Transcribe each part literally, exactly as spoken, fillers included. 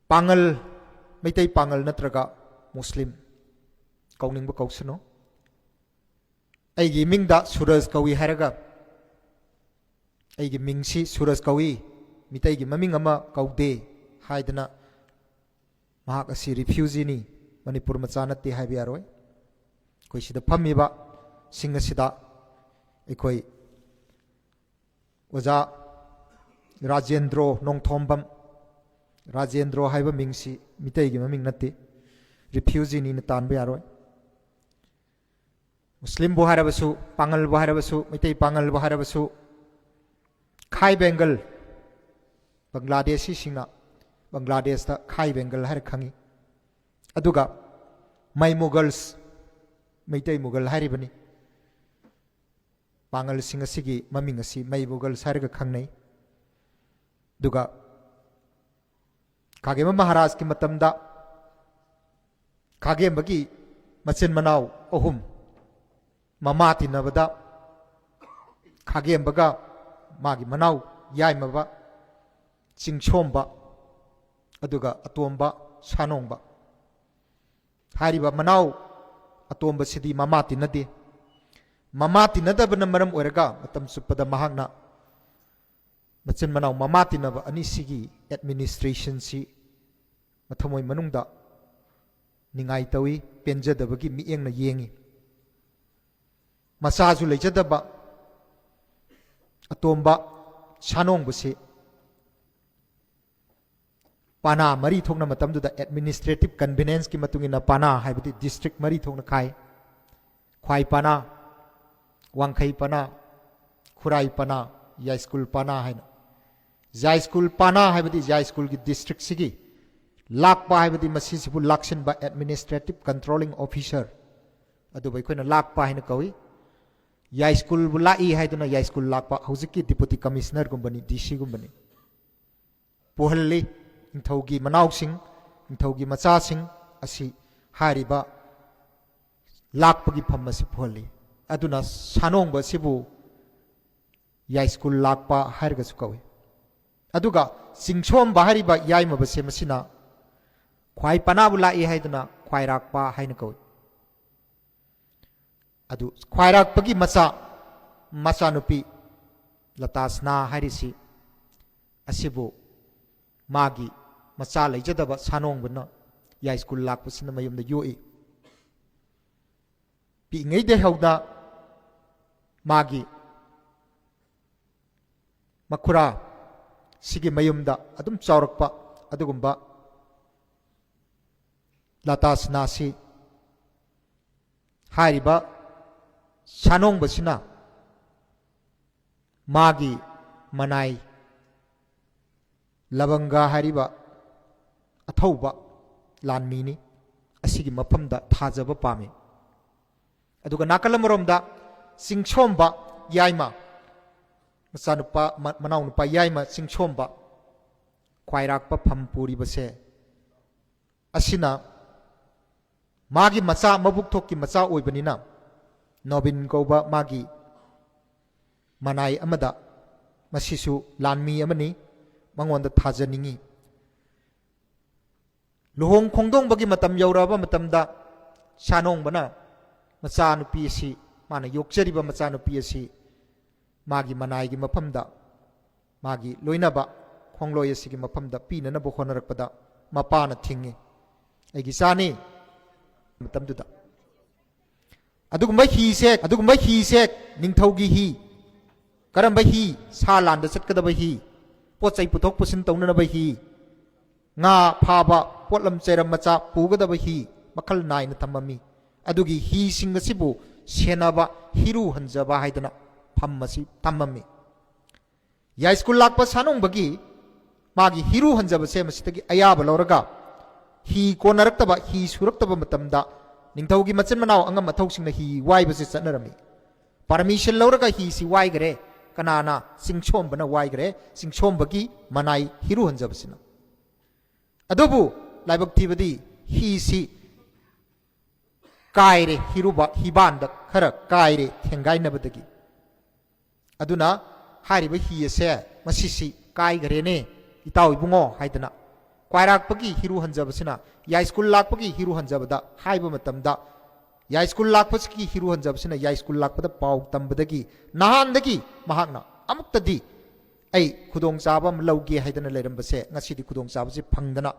ꯄꯥꯉꯜ, ꯃꯩꯇꯩ ꯄꯥꯉꯜ ꯅꯠꯇ꯭ꯔꯒ ꯃꯨꯁꯂꯤꯝ, ꯀꯧꯅꯤꯡꯕ ꯀꯧꯁꯅꯨ, ꯑꯩꯒꯤ ꯃꯤꯡꯗ ꯁꯨꯔꯖ ꯀꯧꯏ ꯍꯥꯏꯔꯒ, "ꯑꯩꯒꯤ ꯃꯤꯡꯁꯤ ꯁꯨꯔꯖ ꯀꯧꯏ, ꯃꯤꯇꯩꯒꯤ ꯃꯃꯤꯡ ꯑꯃ ꯀꯧꯗꯦ" ꯍꯥꯏꯗꯅ ꯃꯍꯥꯛ ꯑꯁꯤ ꯔꯤꯐ꯭ꯌꯨꯖꯤꯅꯤ, ꯃꯅꯤꯄꯨꯔ ꯃꯆꯥ ꯅꯠꯇꯦ ꯍꯥꯏꯕ ꯌꯥꯔꯣꯏ꯫ ꯑꯩꯈꯣꯏ ꯁꯤꯗ ꯐꯝꯃꯤꯕ ꯁꯤꯡ ꯑꯁꯤꯗ ꯑꯩꯈꯣꯏ ꯑꯣꯖꯥ ꯔꯥꯖꯦꯟꯗ꯭ꯔꯣ ꯅꯣꯡꯊꯣꯝꯕꯝ, ꯔꯥꯖꯦꯟꯗ꯭ꯔꯣ ꯍꯥꯏꯕ ꯃꯤꯡꯁꯤ ꯃꯤꯇꯩꯒꯤ ꯃꯃꯤꯡ ꯅꯠꯇꯦ, ꯔꯤꯐ꯭ꯌꯨꯖꯤꯅꯤꯅ ꯇꯥꯟꯕ ꯌꯥꯔꯣꯏ꯫ ꯃꯨꯁꯂꯤꯝꯕꯨ ꯍꯥꯏꯔꯕꯁꯨ, ꯄꯥꯉꯜꯕꯨ ꯍꯥꯏꯔꯕꯁꯨ, ꯃꯩꯇꯩ ꯄꯥꯉꯜꯕꯨ ꯍꯥꯏꯔꯕꯁꯨ, ꯈꯥꯏ ꯕꯦꯡꯒꯜ, ꯕꯪꯒ꯭ꯂꯥꯗꯦꯁꯤꯁꯤꯡꯅ ꯕꯪꯒ꯭ꯂꯥꯗꯦꯁꯇ ꯈꯥꯏ ꯕꯦꯡꯒꯜ ꯍꯥꯏꯔ ꯈꯪꯉꯤ꯫ ꯑꯗꯨꯒ ꯃꯩ ꯃꯨꯒꯜꯁ, ꯃꯩꯇꯩ ꯃꯨꯒꯜ ꯍꯥꯏꯔꯤꯕꯅꯤ꯫ ꯄꯥꯉꯜꯁꯤꯡ ꯑꯁꯤꯒꯤ ꯃꯃꯤꯡ ꯑꯁꯤ ꯃꯩ ꯃꯨꯒꯜꯁ ꯍꯥꯏꯔꯒ ꯈꯪꯅꯩ꯫ ꯑꯗꯨꯒ ꯈꯥꯒꯦꯝꯕ ꯃꯍꯥꯔꯥꯖꯀꯤ ꯃꯇꯝꯗ ꯈꯥꯒꯦꯝꯕꯒꯤ ꯃꯆꯤꯟ ꯃꯅꯥꯎ ꯑꯍꯨꯝ ꯃꯃꯥ ꯇꯤꯟꯅꯕꯗ, ꯈꯥꯒꯦꯝꯕꯒ ꯃꯥꯒꯤ ꯃꯅꯥꯎ ꯌꯥꯏꯃꯕ, ꯆꯤꯡꯁꯣꯝꯕ, ꯑꯗꯨꯒ ꯑꯇꯣꯝꯕ ꯁꯥꯅꯣꯡꯕ꯫ ꯍꯥꯏꯔꯤꯕ ꯃꯅꯥꯎ ꯑꯇꯣꯝꯕꯁꯤꯗꯤ ꯃꯃꯥ ꯇꯤꯟꯅꯗꯦ꯫ ꯃꯃꯥ ꯇꯤꯟꯅꯗꯕꯅ ꯃꯔꯝ ꯑꯣꯏꯔꯒ ꯃꯇꯝ ꯆꯨꯞꯄꯗ ꯃꯍꯥꯛꯅ ꯃꯆꯤꯟ ꯃꯅꯥꯎ ꯃꯃꯥ ꯇꯤꯟꯅꯕ ꯑꯅꯤꯁꯤꯒꯤ ꯑꯦꯗꯃꯤꯅꯤꯁꯇ꯭ꯔꯦꯁꯟꯁꯤ ꯃꯊꯃꯣꯏ ꯃꯅꯨꯡꯗ ꯅꯤꯡꯉꯥꯏ ꯇꯧꯏ, ꯄꯦꯟꯖꯗꯕꯒꯤ ꯃꯤꯠꯌꯦꯡꯅ ꯌꯦꯡꯏ꯫ ꯃꯆꯥꯁꯨ ꯂꯩꯖꯗꯕ ꯑꯇꯣꯝꯕ ꯁꯥꯅꯣꯡꯕꯁꯤ ꯄꯥꯅꯥ ꯃꯔꯤ ꯊꯣꯛꯅ, ꯃꯇꯝꯗꯨꯗ ꯑꯦꯗꯃꯤꯅꯤꯁꯇ꯭ꯔꯦꯇꯤꯚ ꯀꯟꯚꯤꯅꯦꯟꯁꯀꯤ ꯃꯇꯨꯡ ꯏꯟꯅ ꯄꯥꯅꯥ ꯍꯥꯏꯕꯗꯤ ꯗꯤꯁꯇ꯭ꯔꯤꯛ ꯃꯔꯤ ꯊꯣꯛꯅ ꯈꯥꯏ꯫ ꯈ꯭ꯋꯥꯏ ꯄꯥꯅꯥ, ꯋꯥꯡꯈꯩ ꯄꯥꯅꯥ, ꯈꯨꯔꯥꯏ ꯄꯥꯅꯥ, ꯌꯥꯏꯁ꯭ꯀꯨꯜ ꯄꯥꯅꯥ ꯍꯥꯏꯅ꯫ ꯌꯥꯏꯁ꯭ꯀꯨꯜ ꯄꯥꯅꯥ ꯍꯥꯏꯕꯗꯤ ꯌꯥꯏꯁ꯭ꯀꯨꯜꯒꯤ ꯗꯤꯁꯇ꯭ꯔꯤꯛꯁꯤꯒꯤ ꯂꯥꯛꯄ ꯍꯥꯏꯕꯗꯤ ꯃꯁꯤꯁꯤꯕꯨ ꯂꯥꯛꯁꯤꯟꯕ ꯑꯦꯗꯃꯤꯅꯤꯁꯇ꯭ꯔꯦꯇꯤꯚ ꯀꯟꯇ꯭ꯔꯣꯂꯤꯡ ꯑꯣꯐꯤꯁꯔ ꯑꯗꯨꯕꯨ ꯑꯩꯈꯣꯏꯅ ꯂꯥꯛꯄ ꯍꯥꯏꯅ ꯀꯧꯏ꯫ ꯌꯥꯏꯁ꯭ꯀꯨꯜꯕꯨ ꯂꯥꯛꯏ ꯍꯥꯏꯗꯨꯅ ꯌꯥꯏꯁ꯭ꯀꯨꯜ ꯂꯥꯛꯄ, ꯍꯧꯖꯤꯛꯀꯤ ꯗꯤꯄꯨꯇꯤ ꯀꯃꯤꯁꯅꯔꯒꯨꯝꯕꯅꯤ, ꯗꯤ ꯁꯤꯒꯨꯝꯕꯅꯤ꯫ ꯄꯨꯍꯜꯂꯤ꯫ ꯅꯤꯡꯊꯧꯒꯤ ꯃꯅꯥꯎꯁꯤꯡ, ꯅꯤꯡꯊꯧꯒꯤ ꯃꯆꯥꯁꯤꯡ ꯑꯁꯤ ꯍꯥꯏꯔꯤꯕ ꯂꯥꯛꯄꯒꯤ ꯐꯝ ꯑꯁꯤ ꯄꯨꯍꯜꯂꯤ꯫ ꯑꯗꯨꯅ ꯁꯥꯅꯣꯡꯕ ꯑꯁꯤꯕꯨ ꯌꯥꯏꯁ꯭ꯀꯨꯜ ꯂꯥꯛꯄ ꯍꯥꯏꯔꯒꯁꯨ ꯀꯧꯏ꯫ ꯑꯗꯨꯒ ꯆꯤꯡꯁꯣꯝꯕ ꯍꯥꯏꯔꯤꯕ ꯌꯥꯏꯃꯕꯁꯦ ꯃꯁꯤꯅ ꯈ꯭ꯋꯥꯏ ꯄꯅꯥꯕꯨ ꯂꯥꯛꯏ ꯍꯥꯏꯗꯨꯅ ꯈ꯭ꯋꯥꯏꯔꯥꯛꯄ ꯍꯥꯏꯅ ꯀꯧꯏ꯫ ꯑꯗꯨ ꯈ꯭ꯋꯥꯏꯔꯥꯛꯄꯒꯤ ꯃꯆꯥ, ꯃꯆꯥꯅꯨꯄꯤ ꯂꯇꯥꯁꯅꯥ ꯍꯥꯏꯔꯤꯁꯤ ꯑꯁꯤꯕꯨ ꯃꯥꯒꯤ ꯃꯆꯥ ꯂꯩꯖꯗꯕ ꯁꯥꯅꯣꯡꯕꯅ ꯌꯥꯏꯁ꯭ꯀꯨꯜ ꯂꯥꯛꯄꯁꯤꯅ ꯃꯌꯨꯝꯗ ꯌꯣꯛꯏ꯫ ꯄꯤꯛꯏꯉꯩꯗꯒꯤ ꯍꯧꯅ ꯃꯥꯒꯤ ꯃꯈꯨꯔꯥ ꯁꯤꯒꯤ ꯃꯌꯨꯝꯗ ꯑꯗꯨꯝ ꯆꯥꯎꯔꯛꯄ ꯑꯗꯨꯒꯨꯝꯕ ꯂꯇꯥꯁꯅꯥꯁꯤ ꯍꯥꯏꯔꯤꯕ ꯁꯥꯅꯣꯡꯕꯁꯤꯅ ꯃꯥꯒꯤ ꯃꯅꯥꯏ ꯂꯕꯪꯒ ꯍꯥꯏꯔꯤꯕ ꯑꯊꯧꯕ ꯂꯥꯟꯃꯤꯅꯤ, ꯑꯁꯤꯒꯤ ꯃꯐꯝꯗ ꯊꯥꯖꯕ ꯄꯥꯝꯃꯤ꯫ ꯑꯗꯨꯒ ꯅꯥꯀꯜ ꯑꯃꯔꯣꯝꯗ ꯆꯤꯡꯁꯣꯝꯕ ꯌꯥꯏꯃ, ꯃꯆꯥꯅꯨꯄꯥ, ꯃ-, ꯃꯅꯥꯎꯅꯨꯄꯥ ꯌꯥꯏꯃ ꯆꯤꯡꯁꯣꯝꯕ ꯈ꯭ꯋꯥꯏꯔꯥꯛꯄ ꯐꯝ ꯄꯨꯔꯤꯕꯁꯦ ꯑꯁꯤꯅ ꯃꯥꯒꯤ ꯃꯆꯥ, ꯃꯕꯨꯛ ꯊꯣꯛꯀꯤ ꯃꯆꯥ ꯑꯣꯏꯕꯅꯤꯅ ꯅꯣꯕꯤꯟ ꯀꯧꯕ ꯃꯥꯒꯤ ꯃꯅꯥꯏ ꯑꯃꯗ ꯃꯁꯤꯁꯨ ꯂꯥꯟꯃꯤ ꯑꯃꯅꯤ, ꯃꯉꯣꯟꯗ ꯊꯥꯖꯅꯤꯡꯏ꯫ ꯂꯨꯍꯣꯡ ꯈꯣꯡꯗꯣꯡꯕꯒꯤ ꯃꯇꯝ ꯌꯧꯔꯛꯑꯕ ꯃꯇꯝꯗ ꯁꯥꯅꯣꯡꯕꯅ ꯃꯆꯥꯅꯨꯄꯤ ꯑꯁꯤ, ꯃꯥꯅ ꯌꯣꯛꯆꯔꯤꯕ ꯃꯆꯥꯅꯨꯄꯤ ꯑꯁꯤ ꯃꯥꯒꯤ ꯃꯅꯥꯏꯒꯤ ꯃꯐꯝꯗ, ꯃꯥꯒꯤ ꯂꯣꯏꯅꯕ ꯈꯣꯡꯂꯣꯏ ꯑꯁꯤꯒꯤ ꯃꯐꯝꯗ ꯄꯤꯅꯅꯕ ꯍꯣꯠꯅꯔꯛꯄꯗ ꯃꯄꯥꯅ ꯊꯤꯡꯉꯤ꯫ "ꯑꯩꯒꯤ ꯏꯆꯥꯅꯤ", ꯃꯇꯝꯗꯨꯗ ꯑꯗꯨꯒꯨꯝꯕ ꯍꯤꯁꯦ, ꯑꯗꯨꯒꯨꯝꯕ ꯍꯤꯁꯦ ꯅꯤꯡꯊꯧꯒꯤ ꯍꯤ, ꯀꯔꯝꯕ ꯍꯤ? ꯁꯥ ꯂꯥꯟꯗ ꯆꯠꯀꯗꯕ ꯍꯤ, ꯄꯣꯠ ꯆꯩ ꯄꯨꯊꯣꯛ ꯄꯨꯁꯤꯟ ꯇꯧꯅꯅꯕ ꯍꯤ, ꯉꯥ ꯐꯥꯕ, ꯄꯣꯠꯂꯝ ꯆꯩꯔꯝ ꯃꯆꯥ ꯄꯨꯒꯗꯕ ꯍꯤ ꯃꯈꯜ ꯅꯥꯏꯅ ꯊꯝꯃꯝꯃꯤ꯫ ꯑꯗꯨꯒꯤ ꯍꯤꯁꯤꯡ ꯑꯁꯤꯕꯨ ꯁꯦꯟꯅꯕ ꯍꯤꯔꯨ ꯍꯟꯖꯕ ꯍꯥꯏꯗꯅ ꯐꯝ ꯑꯁꯤ ꯊꯝꯃꯝꯃꯤ꯫ ꯌꯥꯏꯁ꯭ꯀꯨꯜ ꯂꯥꯛꯄ ꯁꯥꯅꯣꯡꯕꯒꯤ ꯃꯥꯒꯤ ꯍꯤꯔꯨ ꯍꯟꯖꯕꯁꯦ ꯃꯁꯤꯗꯒꯤ ꯑꯌꯥꯕ ꯂꯧꯔꯒ ꯍꯤ ꯀꯣꯟꯅꯔꯛꯇꯕ, ꯍꯤ ꯁꯨꯔꯛꯇꯕ ꯃꯇꯝꯗ ꯅꯤꯡꯊꯧꯒꯤ ꯃꯆꯤꯟ ꯃꯅꯥꯎ ꯑꯉꯝ ꯑꯊꯧꯁꯤꯡꯅ ꯍꯤ ꯋꯥꯏꯕꯁꯦ ꯆꯠꯅꯔꯝꯃꯤ꯫ ꯄꯥꯔꯃꯤꯁꯟ ꯂꯧꯔꯒ ꯍꯤꯁꯤ ꯋꯥꯏꯈ꯭ꯔꯦ꯫ ꯀꯅꯥꯅ? ꯆꯤꯡꯁꯣꯝꯕꯅ ꯋꯥꯏꯈ꯭ꯔꯦ, ꯆꯤꯡꯁꯣꯝꯕꯒꯤ ꯃꯅꯥꯏ ꯍꯤꯔꯨ ꯍꯟꯖꯕꯁꯤꯅ꯫ ꯑꯗꯨꯕꯨ ꯂꯥꯏꯕꯛ ꯊꯤꯕꯗꯤ ꯍꯤꯁꯤ ꯀꯥꯏꯔꯦ, ꯍꯤꯔꯨꯕ, ꯍꯤꯕꯥꯟꯗ ꯈꯔ ꯀꯥꯏꯔꯦ ꯊꯦꯡꯒꯥꯏꯅꯕꯗꯒꯤ꯫ ꯑꯗꯨꯅ ꯍꯥꯏꯔꯤꯕ ꯍꯤ ꯑꯁꯦ ꯃꯁꯤꯁꯤ ꯀꯥꯏꯈꯔꯦꯅꯦ ꯏꯇꯥꯎ ꯏꯕꯨꯡꯉꯣ ꯍꯥꯏꯗꯅ ꯈ꯭ꯋꯥꯏꯔꯥꯛꯄꯒꯤ ꯍꯤꯔꯨ ꯍꯟꯖꯕꯁꯤꯅ ꯌꯥꯏꯁ꯭ꯀꯨꯜ ꯂꯥꯛꯄꯒꯤ ꯍꯤꯔꯨ ꯍꯟꯖꯕꯗ ꯍꯥꯏꯕ ꯃꯇꯝꯗ, ꯌꯥꯏꯁ꯭ꯀꯨꯜ ꯂꯥꯛꯄꯁꯤꯒꯤ ꯍꯤꯔꯨ ꯍꯟꯖꯕꯁꯤꯅ ꯌꯥꯏꯁ꯭ꯀꯨꯜ ꯂꯥꯛꯄꯗ ꯄꯥꯎ ꯇꯝꯕꯗꯒꯤ ꯅꯍꯥꯟꯗꯒꯤ ꯃꯍꯥꯛꯅ ꯑꯃꯨꯛꯇꯗꯤ ꯑꯩ ꯈꯨꯗꯣꯡꯆꯥꯕ ꯑꯃ ꯂꯧꯒꯦ ꯍꯥꯏꯗꯅ ꯂꯩꯔꯝꯕꯁꯦ, ꯉꯁꯤꯗꯤ ꯈꯨꯗꯣꯡꯆꯥꯕꯁꯤ ꯐꯪꯗꯅ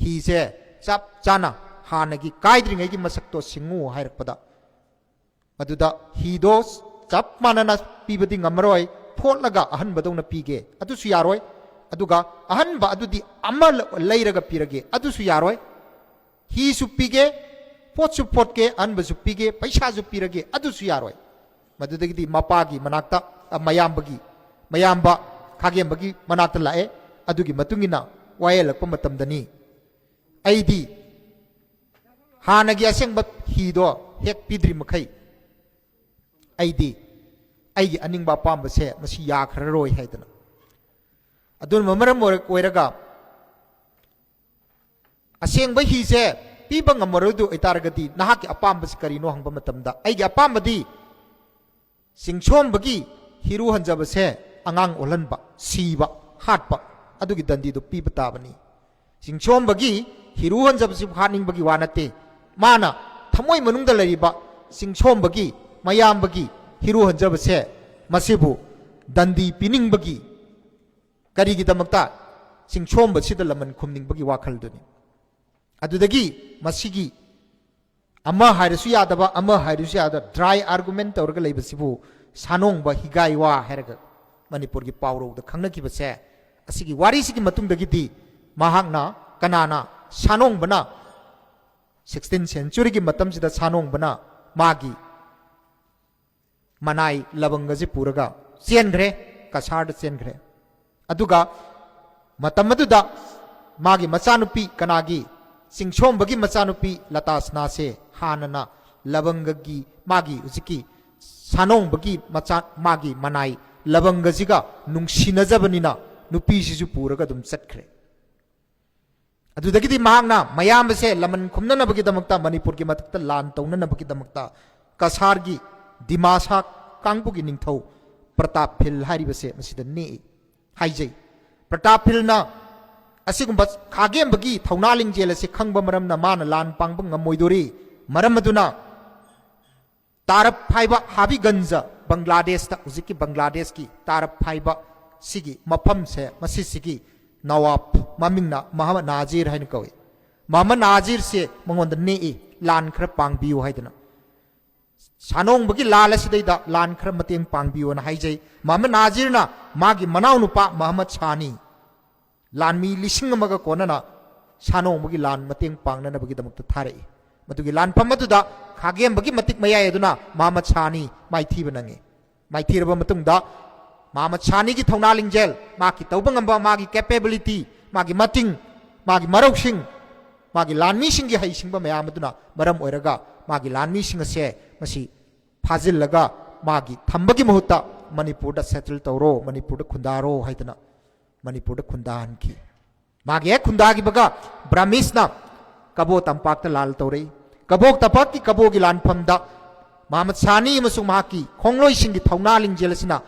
ꯍꯤꯁꯦ ꯆꯞ ꯆꯥꯅ ꯍꯥꯟꯅꯒꯤ ꯀꯥꯏꯗ꯭ꯔꯤꯉꯩꯒꯤ ꯃꯁꯛꯇꯣ ꯁꯤꯡꯉꯨ ꯍꯥꯏꯔꯛꯄꯗ, ꯃꯗꯨꯗ ꯍꯤꯗꯣ ꯆꯞ ꯃꯥꯟꯅꯅ ꯄꯤꯕꯗꯤ ꯉꯝꯃꯔꯣꯏ, ꯐꯣꯠꯂꯒ ꯑꯍꯟꯕꯗꯧꯅ ꯄꯤꯒꯦ, ꯑꯗꯨꯁꯨ ꯌꯥꯔꯣꯏ꯫ ꯑꯗꯨꯒ ꯑꯍꯟꯕ ꯑꯗꯨꯗꯤ ꯑꯃ ꯂ-, ꯂꯩꯔꯒ ꯄꯤꯔꯒꯦ, ꯑꯗꯨꯁꯨ ꯌꯥꯔꯣꯏ꯫ ꯍꯤꯁꯨ ꯄꯤꯒꯦ, ꯄꯣꯠꯁꯨ ꯐꯣꯠꯀꯦ, ꯑꯍꯟꯕꯁꯨ ꯄꯤꯒꯦ, ꯄꯩꯁꯥꯁꯨ ꯄꯤꯔꯒꯦ, ꯑꯗꯨꯁꯨ ꯌꯥꯔꯣꯏ꯫ ꯃꯗꯨꯗꯒꯤꯗꯤ ꯃꯄꯥꯒꯤ ꯃꯅꯥꯛꯇ, ꯑ, ꯃꯌꯥꯝꯕꯒꯤ, ꯃꯌꯥꯝꯕ ꯈꯥꯒꯦꯝꯕꯒꯤ ꯃꯅꯥꯛꯇ ꯂꯥꯛꯑꯦ꯫ ꯑꯗꯨꯒꯤ ꯃꯇꯨꯡ ꯏꯟꯅ ꯋꯥꯌꯦꯜꯂꯛꯄ ꯃꯇꯝꯗꯅꯤ, ꯑꯩꯗꯤ ꯍꯥꯟꯅꯒꯤ ꯑꯁꯦꯡꯕ ꯍꯤꯗꯣ ꯍꯦꯛ ꯄꯤꯗ꯭ꯔꯤ ꯃꯈꯩ ꯑꯩꯗꯤ ꯑꯩꯒꯤ ꯑꯅꯤꯡꯕ ꯑꯄꯥꯝꯕꯁꯦ ꯃꯁꯤ ꯌꯥꯈ꯭ꯔꯔꯣꯏ ꯍꯥꯏꯗꯅ꯫ ꯑꯗꯨꯅ ꯃꯔꯝ ꯑꯣꯏꯔ-, ꯑꯣꯏꯔꯒ ꯑꯁꯦꯡꯕ ꯍꯤꯁꯦ ꯄꯤꯕ ꯉꯝꯃꯔꯣꯏꯗ ꯑꯣꯏꯇꯥꯔꯒꯗꯤ ꯅꯍꯥꯛꯀꯤ ꯑꯄꯥꯝꯕꯁꯤ ꯀꯔꯤꯅꯣ ꯍꯪꯕ ꯃꯇꯝꯗ, ꯑꯩꯒꯤ ꯑꯄꯥꯝꯕꯗꯤ ꯆꯤꯡꯁꯣꯝꯕꯒꯤ ꯍꯤꯔꯨ ꯍꯟꯖꯕꯁꯦ ꯑꯉꯥꯡ ꯑꯣꯜꯍꯟꯕ, ꯁꯤꯕ, ꯍꯥꯠꯄ, ꯑꯗꯨꯒꯤ ꯗꯟꯗꯤꯗꯨ ꯄꯤꯕ ꯇꯥꯕꯅꯤ꯫ ꯆꯤꯡꯁꯣꯝꯕꯒꯤ ꯍꯤꯔꯨ ꯍꯟꯖꯕꯁꯤ ꯍꯥꯠꯅꯤꯡꯕꯒꯤ ꯋꯥ ꯅꯠꯇꯦ꯫ ꯃꯥꯅ ꯊꯃꯣꯏ ꯃꯅꯨꯡꯗ ꯂꯩꯔꯤꯕ ꯆꯤꯡꯁꯣꯝꯕꯒꯤ, ꯃꯌꯥꯝꯕꯒꯤ ꯍꯤꯔꯨ ꯍꯟꯖꯕꯁꯦ, ꯃꯁꯤꯕꯨ ꯗꯟꯗꯤ ꯄꯤꯅꯤꯡꯕꯒꯤ, ꯀꯔꯤꯒꯤꯗꯃꯛꯇ? ꯆꯤꯡꯁꯣꯝꯕꯁꯤꯗ ꯂꯃꯟ ꯈꯨꯝꯅꯤꯡꯕꯒꯤ ꯋꯥꯈꯜꯗꯨꯅꯤ꯫ ꯑꯗꯨꯗꯒꯤ ꯃꯁꯤꯒꯤ ꯑꯃ ꯍꯥꯏꯔꯁꯨ ꯌꯥꯗꯕ, ꯑꯃ ꯍꯥꯏꯔꯁꯨ ꯌꯥꯗꯕ, dry argument ꯇꯧꯔꯒ ꯂꯩꯕꯁꯤꯕꯨ ꯁꯥꯅꯣꯡꯕ ꯍꯤꯒꯥꯏ ꯋꯥ ꯍꯥꯏꯔꯒ ꯃꯅꯤꯄꯨꯔꯒꯤ ꯄꯥꯎꯔꯧꯗ ꯈꯪꯅꯈꯤꯕꯁꯦ, ꯑꯁꯤꯒꯤ ꯋꯥꯔꯤꯁꯤꯒꯤ ꯃꯇꯨꯡꯗꯒꯤꯗꯤ ꯃꯍꯥꯛꯅ, ꯀꯅꯥꯅ, ꯁꯥꯅꯣꯡꯕꯅ sixteenth century ꯒꯤ ꯃꯇꯝꯁꯤꯗ ꯁꯥꯅꯣꯡꯕꯅ ꯃꯥꯒꯤ ꯃꯅꯥꯏ ꯂꯕꯪꯒꯁꯤ ꯄꯨꯔꯒ ꯆꯦꯟꯈ꯭ꯔꯦ, ꯀꯁꯥꯔꯗ ꯆꯦꯟꯈ꯭ꯔꯦ꯫ ꯑꯗꯨꯒ ꯃꯇꯝ ꯑꯗꯨꯗ ꯃꯥꯒꯤ ꯃꯆꯥꯅꯨꯄꯤ, ꯀꯅꯥꯒꯤ? ꯆꯤꯡꯁꯣꯝꯕꯒꯤ ꯃꯆꯥꯅꯨꯄꯤ ꯂꯇꯥꯁꯅꯥꯁꯦ ꯍꯥꯟꯅꯅ ꯂꯕꯪꯒꯒꯤ, ꯃꯥꯒꯤ ꯍꯧꯖꯤꯛꯀꯤ ꯁꯥꯅꯣꯡꯕꯒꯤ ꯃꯆꯥ, ꯃꯥꯒꯤ ꯃꯅꯥꯏ ꯂꯕꯪꯒꯁꯤꯒ ꯅꯨꯡꯁꯤꯅꯖꯕꯅꯤꯅ ꯅꯨꯄꯤꯁꯤꯁꯨ ꯄꯨꯔꯒ ꯑꯗꯨꯝ ꯆꯠꯈ꯭ꯔꯦ꯫ ꯑꯗꯨꯗꯒꯤꯗꯤ ꯃꯍꯥꯛꯅ ꯃꯌꯥꯝꯕꯁꯦ ꯂꯃꯟ ꯈꯨꯝꯅꯅꯕꯒꯤꯗꯃꯛꯇ, ꯃꯅꯤꯄꯨꯔꯒꯤ ꯃꯊꯛꯇ ꯂꯥꯟ ꯇꯧꯅꯅꯕꯒꯤꯗꯃꯛꯇ, ꯀꯁꯥꯔꯒꯤ ꯗꯤꯃꯥꯁꯥ ꯀꯥꯡꯕꯨꯒꯤ ꯅꯤꯡꯊꯧ ꯄ꯭ꯔꯇꯥꯞ ꯐꯤꯜ ꯍꯥꯏꯔꯤꯕꯁꯦ ꯃꯁꯤꯗ ꯅꯦꯛꯏ ꯍꯥꯏꯖꯩ꯫ ꯄ꯭ꯔꯇꯥꯞ ꯐꯤꯜꯅ ꯑꯁꯤꯒꯨꯝꯕ ꯈꯥꯒꯦꯝꯕꯒꯤ ꯊꯧꯅꯥ ꯂꯤꯡꯖꯦꯜ ꯑꯁꯤ ꯈꯪꯕ ꯃꯔꯝꯅ ꯃꯥꯅ ꯂꯥꯟ ꯄꯥꯡꯕ ꯉꯝꯃꯣꯏꯗꯣꯔꯤ꯫ ꯃꯔꯝ ꯑꯗꯨꯅ ꯇꯥꯔꯞ ꯍꯥꯏꯕ ꯍꯥꯕꯤꯒꯟꯖ, ꯕꯪꯒ꯭ꯂꯥꯗꯦꯁꯇ, ꯍꯧꯖꯤꯛꯀꯤ ꯕꯪꯒ꯭ꯂꯥꯗꯦꯁꯀꯤ ꯇꯥꯔꯞ ꯍꯥꯏꯕ ꯁꯤꯒꯤ ꯃꯐꯝꯁꯦ, ꯃꯁꯤꯁꯤꯒꯤ ꯅꯋꯥꯕ, ꯃꯃꯤꯡꯅ ꯃꯍꯃꯗ ꯅꯥꯖꯤꯔ ꯍꯥꯏꯅ ꯀꯧꯏ꯫ ꯃꯍꯃꯗ ꯅꯥꯖꯤꯔꯁꯦ ꯃꯉꯣꯟꯗ ꯅꯦꯛꯏ, ꯂꯥꯟ ꯈꯔ ꯄꯥꯡꯕꯤꯌꯨ ꯍꯥꯏꯗꯅ꯫ ꯁꯥꯅꯣꯡꯕꯒꯤ ꯂꯥꯟ ꯑꯁꯤꯗꯩꯗ ꯂꯥꯟ ꯈꯔ ꯃꯇꯦꯡ ꯄꯥꯡꯕꯤꯌꯣꯅ ꯍꯥꯏꯖꯩ꯫ ꯃꯍꯃꯗ ꯅꯥꯖꯤꯔꯅ ꯃꯥꯒꯤ ꯃꯅꯥꯎꯅꯨꯄꯥ ꯃꯍꯃꯗ ꯁꯥꯅꯤ, ꯂꯥꯟꯃꯤ ꯂꯤꯁꯤꯡ ꯑꯃꯒ ꯀꯣꯟꯅꯅ ꯁꯥꯅꯣꯡꯕꯒꯤ ꯂꯥꯟ ꯃꯇꯦꯡ ꯄꯥꯡꯅꯅꯕꯒꯤꯗꯃꯛꯇ ꯊꯥꯔꯛꯏ꯫ ꯃꯗꯨꯒꯤ ꯂꯥꯟꯐꯝ ꯑꯗꯨꯗ ꯈꯥꯒꯦꯝꯕꯒꯤ ꯃꯇꯤꯛ ꯃꯌꯥꯏ ꯑꯗꯨꯅ ꯃꯍꯃꯗ ꯁꯥꯅꯤ ꯃꯥꯏꯊꯤꯕ ꯅꯪꯉꯤ꯫ ꯃꯥꯏꯊꯤꯔꯕ ꯃꯇꯨꯡꯗ ꯃꯍꯃꯗ ꯁꯥꯅꯤꯒꯤ ꯊꯧꯅꯥ ꯂꯤꯡꯖꯦꯜ, ꯃꯍꯥꯛꯀꯤ ꯇꯧꯕ ꯉꯝꯕ, ꯃꯥꯒꯤ ꯀꯦꯄꯦꯕꯤꯂꯤꯇꯤ, ꯃꯥꯒꯤ ꯃꯇꯤꯡ, ꯃꯥꯒꯤ ꯃꯔꯧꯁꯤꯡ, ꯃꯥꯒꯤ ꯂꯥꯟꯃꯤꯁꯤꯡꯒꯤ ꯍꯩꯁꯤꯡꯕ ꯃꯌꯥꯝ ꯑꯗꯨꯅ ꯃꯔꯝ ꯑꯣꯏꯔꯒ ꯃꯥꯒꯤ ꯂꯥꯟꯃꯤꯁꯤꯡ ꯑꯁꯦ ꯃꯁꯤ ꯐꯥꯖꯤꯜꯂꯒ ꯃꯥꯒꯤ ꯊꯝꯕꯒꯤ ꯃꯍꯨꯠꯇ ꯃꯅꯤꯄꯨꯔꯗ ꯁꯦꯇꯜ ꯇꯧꯔꯣ, ꯃꯅꯤꯄꯨꯔꯗ ꯈꯨꯟꯗꯥꯔꯣ ꯍꯥꯏꯗꯅ ꯃꯅꯤꯄꯨꯔꯗ ꯈꯨꯟꯗꯥꯍꯟꯈꯤ꯫ ꯃꯥꯒꯤ ꯍꯦꯛ ꯈꯨꯟꯗꯥꯈꯤꯕꯒ ꯕ꯭ꯔꯥꯍꯃꯤꯁꯅ ꯀꯕꯣ ꯇꯝꯄꯥꯛꯇ ꯂꯥꯜ ꯇꯧꯔꯛꯏ꯫ ꯀꯕꯣ ꯇꯝꯄꯥꯛꯀꯤ ꯀꯕꯣꯒꯤ ꯂꯥꯟꯐꯝꯗ ꯃꯍꯃꯗ ꯁꯥꯅꯤ ꯑꯃꯁꯨꯡ ꯃꯍꯥꯛꯀꯤ ꯈꯣꯡꯂꯣꯏꯁꯤꯡꯒꯤ ꯊꯧꯅꯥ ꯂꯤꯡꯖꯦꯜ ꯑꯁꯤꯅ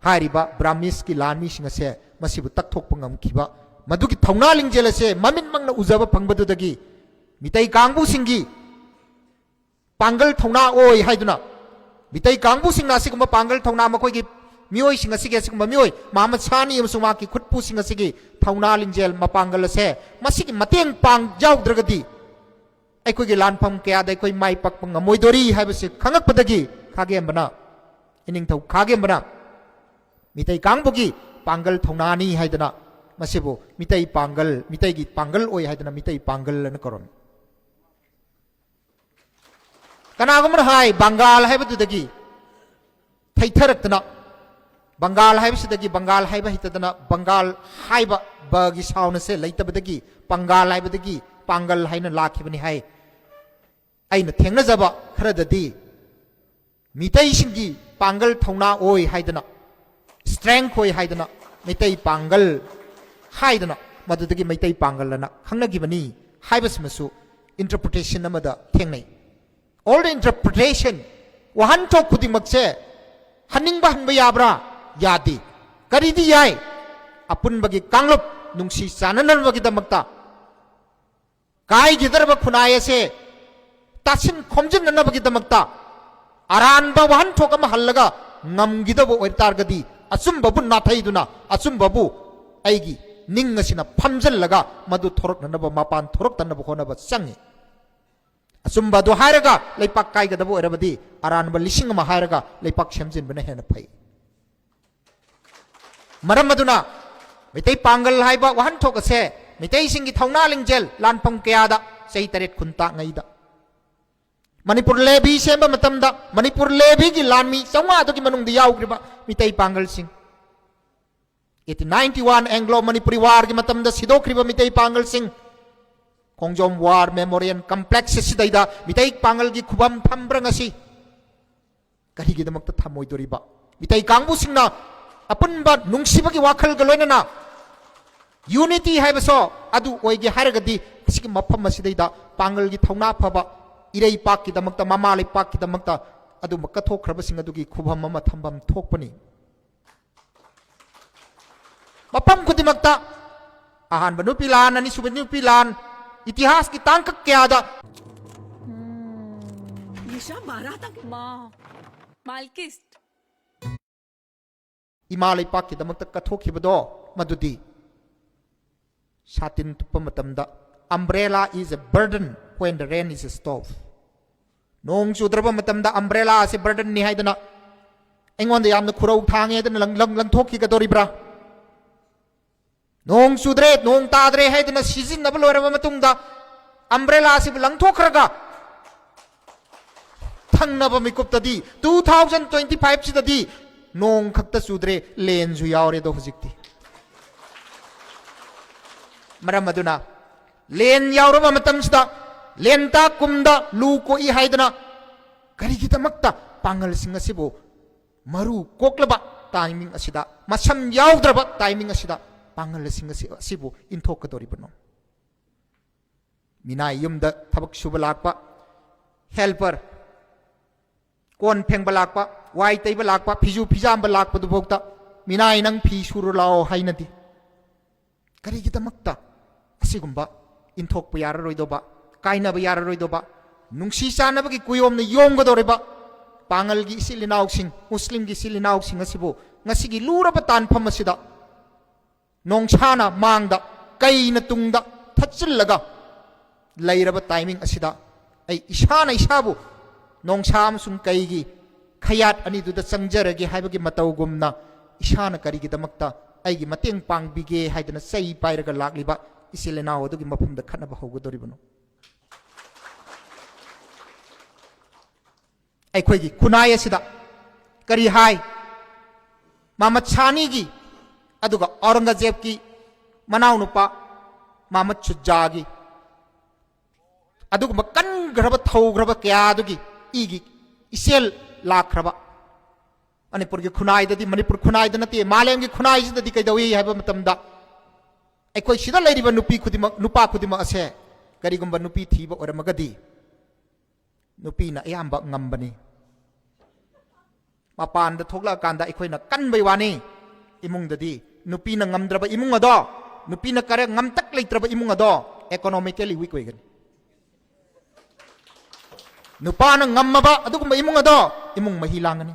ꯍꯥꯏꯔꯤꯕ ꯕ꯭ꯔꯥꯍꯃꯤꯁꯀꯤ ꯂꯥꯟꯃꯤꯁꯤꯡ ꯑꯁꯦ ꯃꯁꯤꯕꯨ ꯇꯛꯊꯣꯛꯄ ꯉꯝꯈꯤꯕ, ꯃꯗꯨꯒꯤ ꯊꯧꯅꯥ ꯂꯤꯡꯖꯦꯜ ꯑꯁꯦ ꯃꯃꯤꯠꯃꯛꯅ ꯎꯖꯕ ꯐꯪꯕꯗꯨꯗꯒꯤ ꯃꯤꯇꯩ ꯀꯥꯡꯕꯨꯁꯤꯡꯒꯤ ꯄꯥꯡꯒꯜ ꯊꯧꯅꯥ ꯑꯣꯏ ꯍꯥꯏꯗꯨꯅ, ꯃꯤꯇꯩ ꯀꯥꯡꯕꯨꯁꯤꯡꯅ ꯑꯁꯤꯒꯨꯝꯕ ꯄꯥꯡꯒꯜ ꯊꯧꯅꯥ, ꯃꯈꯣꯏꯒꯤ ꯃꯤꯑꯣꯏꯁꯤꯡ ꯑꯁꯤꯒꯤ, ꯑꯁꯤꯒꯨꯝꯕ ꯃꯤꯑꯣꯏ ꯃꯍꯃꯗ ꯁꯥꯅꯤ ꯑꯃꯁꯨꯡ ꯃꯍꯥꯛꯀꯤ ꯈꯨꯠꯄꯨꯁꯤꯡ ꯑꯁꯤꯒꯤ ꯊꯧꯅꯥ ꯂꯤꯡꯖꯦꯜ ꯃꯄꯥꯡꯒꯜ ꯑꯁꯦ, ꯃꯁꯤꯒꯤ ꯃꯇꯦꯡ ꯄꯥꯡ ꯌꯥꯎꯗ꯭ꯔꯒꯗꯤ ꯑꯩꯈꯣꯏꯒꯤ ꯂꯥꯟꯐꯝ ꯀꯌꯥꯗ ꯑꯩꯈꯣꯏ ꯃꯥꯏ ꯄꯥꯛꯄ ꯉꯝꯃꯣꯏꯗꯣꯔꯤ ꯍꯥꯏꯕꯁꯤ ꯈꯪꯉꯛꯄꯗꯒꯤ ꯈꯥꯒꯦꯝꯕꯅ, ꯏꯅꯤꯡꯊꯧ ꯈꯥꯒꯦꯝꯕꯅ ꯃꯤꯇꯩ ꯀꯥꯡꯕꯨꯒꯤ ꯄꯥꯡꯒꯜ ꯊꯧꯅꯥꯅꯤ ꯍꯥꯏꯗꯅ ꯃꯁꯤꯕꯨ ꯃꯤꯇꯩ ꯄꯥꯡꯒꯜ, ꯃꯤꯇꯩꯒꯤ ꯄꯥꯡꯒꯜ ꯑꯣꯏ ꯍꯥꯏꯗꯅ ꯃꯤꯇꯩ ꯄꯥꯡꯒꯜ ꯑꯅ ꯀꯧꯔꯝꯃꯤ꯫ ꯀꯅꯥꯒꯨꯝꯕꯅ ꯍꯥꯏ, ꯕꯪꯒꯥꯜ ꯍꯥꯏꯕꯗꯨꯗꯒꯤ ꯊꯩꯊꯔꯛꯇꯅ, ꯕꯪꯒꯥꯜ ꯍꯥꯏꯕꯁꯤꯗꯒꯤ, ꯕꯪꯒꯥꯜ ꯍꯥꯏꯕ ꯍꯩꯇꯗꯅ ꯕꯪꯒꯥꯜ ꯍꯥꯏꯕ ꯕꯒꯤ ꯁꯥꯎꯟ ꯑꯁꯦ ꯂꯩꯇꯕꯗꯒꯤ ꯄꯪꯒꯥꯜ ꯍꯥꯏꯕꯗꯒꯤ ꯄꯥꯡꯒꯜ ꯍꯥꯏꯅ ꯂꯥꯛꯈꯤꯕꯅꯤ ꯍꯥꯏ꯫ ꯑꯩꯅ ꯊꯦꯡꯅꯖꯕ ꯈꯔꯗꯗꯤ ꯃꯤꯇꯩꯁꯤꯡꯒꯤ ꯄꯥꯡꯒꯜ ꯊꯧꯅꯥ ꯑꯣꯏ ꯍꯥꯏꯗꯅ, ꯁ꯭ꯇꯔꯦꯡꯊ ꯑꯣꯏ ꯍꯥꯏꯗꯅ, ꯃꯩꯇꯩ ꯄꯥꯡꯒꯜ ꯍꯥꯏꯗꯅ ꯃꯗꯨꯗꯒꯤ ꯃꯩꯇꯩ ꯄꯥꯡꯒꯜ ꯑꯅ ꯈꯪꯅꯈꯤꯕꯅꯤ ꯍꯥꯏꯕꯁꯤꯃꯁꯨ ꯏꯟꯇꯔꯄ꯭ꯔꯤꯇꯦꯁꯟ ꯑꯃꯗ ꯊꯦꯡꯅꯩ꯫ ꯑꯣꯜ ꯗ ꯏꯟꯇꯔꯄ꯭ꯔꯤꯇꯦꯁꯟ, ꯋꯥꯍꯟꯊꯣꯛ ꯈꯨꯗꯤꯡꯃꯛꯁꯦ ꯍꯟꯅꯤꯡꯕ ꯍꯟꯕ ꯌꯥꯕ꯭ꯔꯥ? ꯌꯥꯗꯦ꯫ ꯀꯔꯤꯗꯤ ꯌꯥꯏ? ꯑꯄꯨꯟꯕꯒꯤ ꯀꯥꯡꯂꯨꯞ, ꯅꯨꯡꯁꯤ ꯆꯥꯟꯅꯅꯕꯒꯤꯗꯃꯛꯇ, ꯀꯥꯏꯒꯤꯗꯧꯔꯕ ꯈꯨꯟꯅꯥꯏ ꯑꯁꯦ ꯇꯥꯁꯤꯟ ꯈꯣꯝꯖꯤꯟꯅꯅꯕꯒꯤꯗꯃꯛꯇ ꯑꯔꯥꯟꯕ ꯋꯥꯍꯟꯊꯣꯛ ꯑꯃ ꯍꯜꯂꯒ ꯉꯝꯈꯤꯗꯕ ꯑꯣꯏꯇꯥꯔꯒꯗꯤ, ꯑꯆꯨꯝꯕꯕꯨ ꯅꯥꯊꯩꯗꯨꯅ, ꯑꯆꯨꯝꯕꯕꯨ ꯑꯩꯒꯤ ꯅꯤꯡ ꯑꯁꯤꯅ ꯐꯝꯖꯤꯜꯂꯒ ꯃꯗꯨ ꯊꯣꯔꯛꯅꯅꯕ, ꯃꯄꯥꯟ ꯊꯣꯔꯛꯇꯅꯕ ꯍꯣꯠꯅꯕ ꯆꯪꯉꯤ꯫ ꯑꯆꯨꯝꯕ ꯑꯗꯨ ꯍꯥꯏꯔꯒ ꯂꯩꯄꯥꯛ ꯀꯥꯏꯒꯗꯕ ꯑꯣꯏꯔꯕꯗꯤ, ꯑꯔꯥꯟꯕ ꯂꯤꯁꯤꯡ ꯑꯃ ꯍꯥꯏꯔꯒ ꯂꯩꯄꯥꯛ ꯁꯦꯝꯖꯤꯟꯕꯅ ꯍꯦꯟꯅ ꯐꯩ꯫ ꯃꯔꯝ ꯑꯗꯨꯅ ꯃꯩꯇꯩ ꯄꯥꯡꯒꯜ ꯍꯥꯏꯕ ꯋꯥꯍꯟꯊꯣꯛ ꯑꯁꯦ ꯃꯩꯇꯩꯁꯤꯡꯒꯤ ꯊꯧꯅꯥ ꯂꯤꯡꯖꯦꯜ ꯂꯥꯟꯐꯝ ꯀꯌꯥꯗ ꯆꯍꯤ ꯇꯔꯦꯠ ꯀꯨꯟ ꯇꯥꯛꯉꯩꯗ, ꯃꯅꯤꯄꯨꯔ ꯂꯦꯚꯤ ꯁꯦꯝꯕ ꯃꯇꯝꯗ ꯃꯅꯤꯄꯨꯔ ꯂꯦꯚꯤꯒꯤ ꯂꯥꯟꯃꯤ ꯆꯥꯝꯃꯉꯥꯗꯨꯒꯤ ꯃꯅꯨꯡꯗ ꯌꯥꯎꯈ꯭ꯔꯤꯕ Meitei ꯄꯥꯡꯒꯜꯁꯤꯡ, eighteen ninety one Anglo Manipuri Warꯒꯤ ꯃꯇꯝꯗ ꯁꯤꯗꯣꯛꯈ꯭ꯔꯤꯕ ꯃꯤꯇꯩ ꯄꯥꯡꯒꯜꯁꯤꯡ, ꯈꯣꯡꯖꯣꯝ War Memorial Complex ꯑꯁꯤꯗꯩꯗ ꯃꯤꯇꯩ ꯄꯥꯡꯒꯜꯒꯤ ꯈꯨꯕꯝ ꯊꯝꯕ꯭ꯔꯥ ꯉꯁꯤ? ꯀꯔꯤꯒꯤꯗꯃꯛꯇ ꯊꯝꯃꯣꯏꯗꯣꯔꯤꯕ? ꯃꯤꯇꯩ ꯀꯥꯡꯕꯨꯁꯤꯡꯅ ꯑꯄꯨꯟꯕ ꯅꯨꯡꯁꯤꯕꯒꯤ ꯋꯥꯈꯜꯒ ꯂꯣꯏꯅꯅ unity ꯍꯥꯏꯕꯁꯣ ꯑꯗꯨ ꯑꯣꯏꯒꯦ ꯍꯥꯏꯔꯒꯗꯤ, ꯑꯁꯤꯒꯤ ꯃꯐꯝ ꯑꯁꯤꯗꯩꯗ ꯄꯥꯡꯒꯜꯒꯤ ꯊꯧꯅꯥ ꯐꯕ ꯏꯔꯩꯄꯥꯛꯀꯤꯗꯃꯛꯇ, ꯃꯃꯥ ꯂꯩꯄꯥꯛꯀꯤꯗꯃꯛꯇ ꯑꯗꯨꯝꯕ ꯀꯠꯊꯣꯛꯈ꯭ꯔꯕꯁꯤꯡ ꯑꯗꯨꯒꯤ ꯈꯨꯕꯝ ꯑꯃ ꯊꯝꯐꯝ ꯊꯣꯛꯄꯅꯤ꯫ ꯃꯐꯝ ꯈꯨꯗꯤꯡꯃꯛꯇ ꯑꯍꯥꯟꯕ ꯅꯨꯄꯤ ꯂꯥꯟ, ꯑꯅꯤꯁꯨꯕ ꯅꯨꯄꯤ ꯂꯥꯟ, ꯏꯇꯤꯍꯥꯁꯀꯤ ꯇꯥꯡꯀꯛ ꯀꯌꯥꯗ निशा बारह तक माँ मालकिस्त ꯏꯃꯥ ꯂꯩꯄꯥꯛꯀꯤꯗꯃꯛꯇ ꯀꯠꯊꯣꯛꯈꯤꯕꯗꯣ, ꯃꯗꯨꯗꯤ ꯁꯥꯇꯤꯟ ꯇꯨꯞꯄ ꯃꯇꯝꯗ, "Umbrella is a burden when the rain is stop." ꯅꯣꯡ ꯆꯨꯗ꯭ꯔꯕ ꯃꯇꯝꯗ ꯑꯝꯕ꯭ꯔꯦꯂꯥ ꯑꯁꯤ ꯕꯔꯗꯟꯅꯤ ꯍꯥꯏꯗꯅ ꯑꯩꯉꯣꯟꯗ ꯌꯥꯝꯅ ꯈꯨꯔꯧ ꯊꯥꯡꯉꯦ ꯍꯥꯏꯗꯅ ꯂꯪ- ꯂꯪ- ꯂꯪꯊꯣꯛꯈꯤꯒꯗꯧꯔꯤꯕ꯭ꯔꯥ? ꯅꯣꯡ ꯆꯨꯗ꯭ꯔꯦ, ꯅꯣꯡ ꯇꯥꯗ꯭ꯔꯦ ꯍꯥꯏꯗꯅ ꯁꯤꯖꯤꯟꯅꯕ ꯂꯣꯏꯔꯕ ꯃꯇꯨꯡꯗ ꯑꯝꯕ꯭ꯔꯦꯂꯥ ꯑꯁꯤꯕꯨ ꯂꯪꯊꯣꯛꯈ꯭ꯔꯒ ꯊꯪꯅꯕ ꯃꯤꯀꯨꯞꯇꯗꯤ, two thousand twenty five ꯁꯤꯗꯗꯤ ꯅꯣꯡ ꯈꯛꯇ ꯆꯨꯗ꯭ꯔꯦ, ꯂꯦꯟꯁꯨ ꯌꯥꯎꯔꯦꯗꯣ ꯍꯧꯖꯤꯛꯇꯤ꯫ ꯃꯔꯝ ꯑꯗꯨꯅ ꯂꯦꯟ ꯌꯥꯎꯔꯕ ꯃꯇꯝꯁꯤꯗ ꯂꯦꯟꯇꯥ ꯀꯨꯝꯗ ꯂꯨ ꯀꯣꯛꯏ ꯍꯥꯏꯗꯅ ꯀꯔꯤꯒꯤꯗꯃꯛꯇ ꯄꯥꯡꯒꯜꯁꯤꯡ ꯑꯁꯤꯕꯨ ꯃꯔꯨ ꯀꯣꯛꯂꯕ ꯇꯥꯏꯃꯤꯡ ꯑꯁꯤꯗ, ꯃꯁꯝ ꯌꯥꯎꯗ꯭ꯔꯕ ꯇꯥꯏꯃꯤꯡ ꯑꯁꯤꯗ ꯄꯥꯡꯒꯜꯁꯤꯡ ꯑꯁꯤ, ꯑꯁꯤꯕꯨ ꯏꯟꯊꯣꯛꯀꯗꯧꯔꯤꯕꯅꯣ? ꯃꯤꯅꯥꯏ ꯌꯨꯝꯗ ꯊꯕꯛ ꯁꯨꯕ ꯂꯥꯛꯄ, ꯍꯦꯜꯄꯔ, ꯀꯣꯟ ꯐꯦꯡꯕ ꯂꯥꯛꯄ, ꯋꯥꯏ ꯇꯩꯕ ꯂꯥꯛꯄ, ꯐꯤꯖꯨ ꯐꯤꯖꯥꯝꯕ ꯂꯥꯛꯄꯗꯨꯐꯥꯎꯗ "ꯃꯤꯅꯥꯏ, ꯅꯪ ꯐꯤ ꯁꯨꯔꯨ ꯂꯥꯛꯑꯣ" ꯍꯥꯏꯅꯗꯦ꯫ ꯀꯔꯤꯒꯤꯗꯃꯛꯇ ꯑꯁꯤꯒꯨꯝꯕ ꯏꯟꯊꯣꯛꯄ ꯌꯥꯔꯔꯣꯏꯗꯧꯕ, ꯀꯥꯏꯅꯕ ꯌꯥꯔꯔꯣꯏꯗꯧꯕ, ꯅꯨꯡꯁꯤ ꯆꯥꯟꯅꯕꯒꯤ ꯀꯨꯌꯣꯝꯅ ꯌꯣꯝꯒꯗꯧꯔꯤꯕ ꯄꯥꯉꯜꯒꯤ ꯏꯆꯤꯜ ꯏꯅꯥꯎꯁꯤꯡ, ꯃꯨꯁꯂꯤꯝꯒꯤ ꯏꯆꯤꯜ ꯏꯅꯥꯎꯁꯤꯡ ꯑꯁꯤꯕꯨ ꯉꯁꯤꯒꯤ ꯂꯨꯔꯕ ꯇꯥꯟꯐꯝ ꯑꯁꯤꯗ ꯅꯣꯡꯁꯥꯅ ꯃꯥꯡꯗ, ꯀꯩꯅ ꯇꯨꯡꯗ ꯊꯠꯆꯤꯜꯂꯒ ꯂꯩꯔꯕ timing ꯑꯁꯤꯗ ꯑꯩ ꯏꯁꯥꯅ ꯏꯁꯥꯕꯨ ꯅꯣꯡꯁꯥ ꯑꯃꯁꯨꯡ ꯀꯩꯒꯤ ꯈꯌꯥꯠ ꯑꯅꯤꯗꯨꯗ ꯆꯪꯖꯔꯒꯦ ꯍꯥꯏꯕꯒꯤ ꯃꯇꯧꯒꯨꯝꯅ ꯏꯁꯥꯅ ꯀꯔꯤꯒꯤꯗꯃꯛꯇ ꯑꯩꯒꯤ ꯃꯇꯦꯡ ꯄꯥꯡꯕꯤꯒꯦ ꯍꯥꯏꯗꯅ ꯆꯩ ꯄꯥꯏꯔꯒ ꯂꯥꯛꯂꯤꯕ ꯏꯆꯤꯜ ꯏꯅꯥꯎ ꯑꯗꯨꯒꯤ ꯃꯐꯝꯗ ꯈꯠꯅꯕ ꯍꯧꯒꯗꯧꯔꯤꯕꯅꯣ? ꯑꯩꯈꯣꯏꯒꯤ ꯈꯨꯟꯅꯥꯏ ꯑꯁꯤꯗ ꯀꯔꯤ ꯍꯥꯏ? ꯃꯍꯃꯗ ꯁꯥꯅꯤꯒꯤ, ꯑꯗꯨꯒ ꯑꯧꯔꯪꯒꯖꯦꯕꯀꯤ ꯃꯅꯥꯎꯅꯨꯄꯥ ꯃꯍꯃꯗ ꯁꯨꯖꯥꯒꯤ ꯑꯗꯨꯒꯨꯝꯕ ꯀꯟꯈ꯭ꯔꯕ, ꯊꯧꯈ꯭ꯔꯕ ꯀꯌꯥꯗꯨꯒꯤ ꯏꯒꯤ ꯏꯆꯦꯜ ꯂꯥꯛꯈ꯭ꯔꯕ ꯃꯅꯤꯄꯨꯔꯒꯤ ꯈꯨꯟꯅꯥꯏꯗꯗꯤ, ꯃꯅꯤꯄꯨꯔ ꯈꯨꯟꯅꯥꯏꯗ ꯅꯠꯇꯦ, ꯃꯥꯂꯦꯝꯒꯤ ꯈꯨꯟꯅꯥꯏꯁꯤꯗꯗꯤ ꯀꯩꯗꯧꯏ ꯍꯥꯏꯕ ꯃꯇꯝꯗ, ꯑꯩꯈꯣꯏ ꯁꯤꯗ ꯂꯩꯔꯤꯕ ꯅꯨꯄꯤ ꯈꯨꯗꯤꯡꯃꯛ, ꯅꯨꯄꯥ ꯈꯨꯗꯤꯡꯃꯛ ꯑꯁꯦ ꯀꯔꯤꯒꯨꯝꯕ ꯅꯨꯄꯤ ꯊꯤꯕ ꯑꯣꯏꯔꯝꯃꯒꯗꯤ ꯅꯨꯄꯤꯅ ꯑꯌꯥꯝꯕ ꯉꯝꯕꯅꯤ꯫ ꯃꯄꯥꯟꯗ ꯊꯣꯛꯂꯛꯑꯀꯥꯟꯗ ꯑꯩꯈꯣꯏꯅ ꯀꯟꯕꯩ ꯋꯥꯅꯤ꯫ ꯏꯃꯨꯡꯗꯗꯤ ꯅꯨꯄꯤꯅ ꯉꯝꯗ꯭ꯔꯕ ꯏꯃꯨꯡ ꯑꯗꯣ, ꯅꯨꯄꯤꯅ ꯀꯔꯦ ꯉꯝꯇꯛ ꯂꯩꯇ꯭ꯔꯕ ꯏꯃꯨꯡ ꯑꯗꯣ economically weak ꯑꯣꯏꯒꯅꯤ꯫ ꯅꯨꯄꯥꯅ ꯉꯝꯃꯕ ꯑꯗꯨꯒꯨꯝꯕ ꯏꯃꯨꯡ ꯑꯗꯣ ꯏꯃꯨꯡ ꯃꯍꯤ ꯂꯥꯡꯒꯅꯤ꯫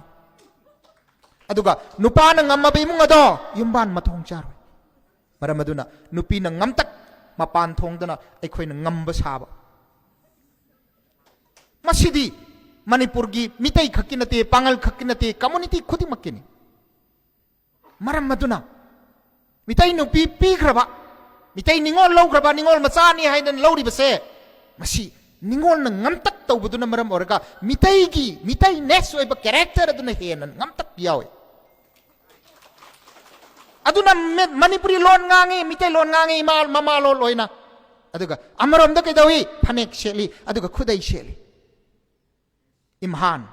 ꯑꯗꯨꯒ ꯅꯨꯄꯥꯅ ꯉꯝꯃꯕ ꯏꯃꯨꯡ ꯑꯗꯣ ꯌꯨꯝꯕꯥꯟ ꯃꯊꯣꯡ ꯆꯥꯔꯣꯏ꯫ ꯃꯔꯝ ꯑꯗꯨꯅ ꯅꯨꯄꯤꯅ ꯉꯝꯇꯛ ꯃꯄꯥꯟ ꯊꯣꯡꯗꯅ ꯑꯩꯈꯣꯏꯅ ꯉꯝꯕ ꯁꯥꯕ꯫ ꯃꯁꯤꯗꯤ ꯃꯅꯤꯄꯨꯔꯒꯤ ꯃꯤꯇꯩ ꯈꯛꯀꯤ ꯅꯠꯇꯦ, ꯄꯥꯉꯜ ꯈꯛꯀꯤ ꯅꯠꯇꯦ, community ꯈꯨꯗꯤꯡꯃꯛꯀꯤꯅꯤ꯫ ꯃꯔꯝ ꯑꯗꯨꯅ ꯃꯤꯇꯩ ꯅꯨꯄꯤ ꯄꯤꯈ꯭ꯔꯕ, ꯃꯤꯇꯩ ꯅꯤꯉꯣꯜ ꯂꯧꯈ꯭ꯔꯕ, ꯅꯤꯉꯣꯜ ꯃꯆꯥꯅꯤ ꯍꯥꯏꯗꯅ ꯂꯧꯔꯤꯕꯁꯦ, ꯃꯁꯤ ꯅꯤꯉꯣꯜꯅ ꯉꯝꯇꯛ ꯇꯧꯕꯗꯨꯅ ꯃꯔꯝ ꯑꯣꯏꯔꯒ ꯃꯤꯇꯩꯒꯤ, ꯃꯤꯇꯩ ness ꯑꯣꯏꯕ character ꯑꯗꯨꯅ ꯍꯦꯟꯅ ꯉꯝꯇꯛ ꯌꯥꯎꯏ꯫ ꯑꯗꯨꯅ ꯃꯤ-, ꯃꯅꯤꯄꯨꯔꯤ ꯂꯣꯟ ꯉꯥꯡꯉꯤ, ꯃꯤꯇꯩ ꯂꯣꯟ ꯉꯥꯡꯉꯤ, ꯏꯃꯥ, ꯃꯃꯥ ꯂꯣꯟ ꯑꯣꯏꯅ꯫ ꯑꯗꯨꯒ ꯑꯃꯔꯣꯝꯗ ꯀꯩꯗꯧꯏ? ꯐꯅꯦꯛ ꯁꯦꯠꯂꯤ, ꯑꯗꯨꯒ ꯈꯨꯗꯩ ꯁꯦꯠꯂꯤ꯫ ꯏꯝꯍꯥꯟ,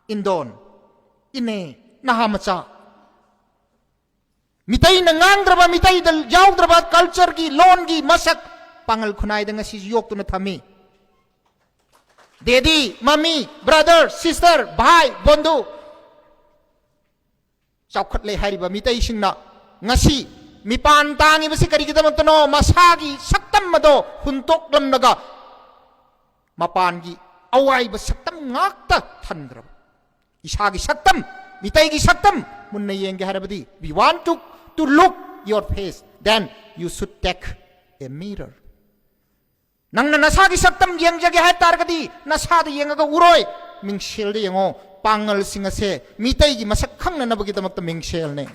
ꯏꯟꯗꯣꯟ, ꯏꯅꯦ, ꯅꯍꯥ ꯃꯆꯥ꯫ ꯃꯤꯇꯩꯅ ꯉꯥꯡꯗ꯭ꯔꯕ, ꯃꯤꯇꯩꯗ ꯌꯥꯎꯗ꯭ꯔꯕ cultureꯒꯤ, ꯂꯣꯟꯒꯤ ꯃꯁꯛ ꯄꯥꯉꯜ ꯈꯨꯟꯅꯥꯏꯗ ꯉꯁꯤꯁꯨ ꯌꯣꯛꯇꯨꯅ ꯊꯝꯃꯤ꯫ Daddy, mummy, brother, sister, ꯚꯥꯏ, ꯕꯣꯟꯙꯨ, ꯆꯥꯎꯈꯠꯂꯦ ꯍꯥꯏꯔꯤꯕ ꯃꯤꯇꯩꯁꯤꯡꯅ ꯉꯁꯤ ꯃꯤꯄꯥꯟ ꯇꯥꯡꯉꯤꯕꯁꯤ ꯀꯔꯤꯒꯤꯗꯃꯛꯇꯅꯣ? ꯃꯁꯥꯒꯤ ꯁꯛꯇꯝ ꯑꯗꯣ ꯍꯨꯟꯇꯣꯛꯂꯝꯂꯒ ꯃꯄꯥꯟꯒꯤ ꯑꯋꯥꯏꯕ ꯁꯛꯇꯝ ꯉꯥꯛꯇ ꯊꯟꯈ꯭ꯔꯕ꯫ ꯏꯁꯥꯒꯤ ꯁꯛꯇꯝ, ꯃꯤꯇꯩꯒꯤ ꯁꯛꯇꯝ ꯃꯨꯟꯅ ꯌꯦꯡꯒꯦ ꯍꯥꯏꯔꯕꯗꯤ, we want to, to look your face, then you should take a mirror. ꯅꯪꯅ ꯅꯁꯥꯒꯤ ꯁꯛꯇꯝ ꯌꯦꯡꯖꯒꯦ ꯍꯥꯏ ꯇꯥꯔꯒꯗꯤ ꯅꯁꯥꯗ ꯌꯦꯡꯉꯒ ꯎꯔꯣꯏ, ꯃꯤꯡꯁꯦꯜꯗ ꯌꯦꯡꯉꯣ꯫ ꯄꯥꯡꯒꯜꯁꯤꯡ ꯑꯁꯦ ꯃꯤꯇꯩꯒꯤ ꯃꯁꯛ ꯈꯪꯅꯅꯕꯒꯤꯗꯃꯛꯇ ꯃꯤꯡꯁꯦꯜꯅꯦ꯫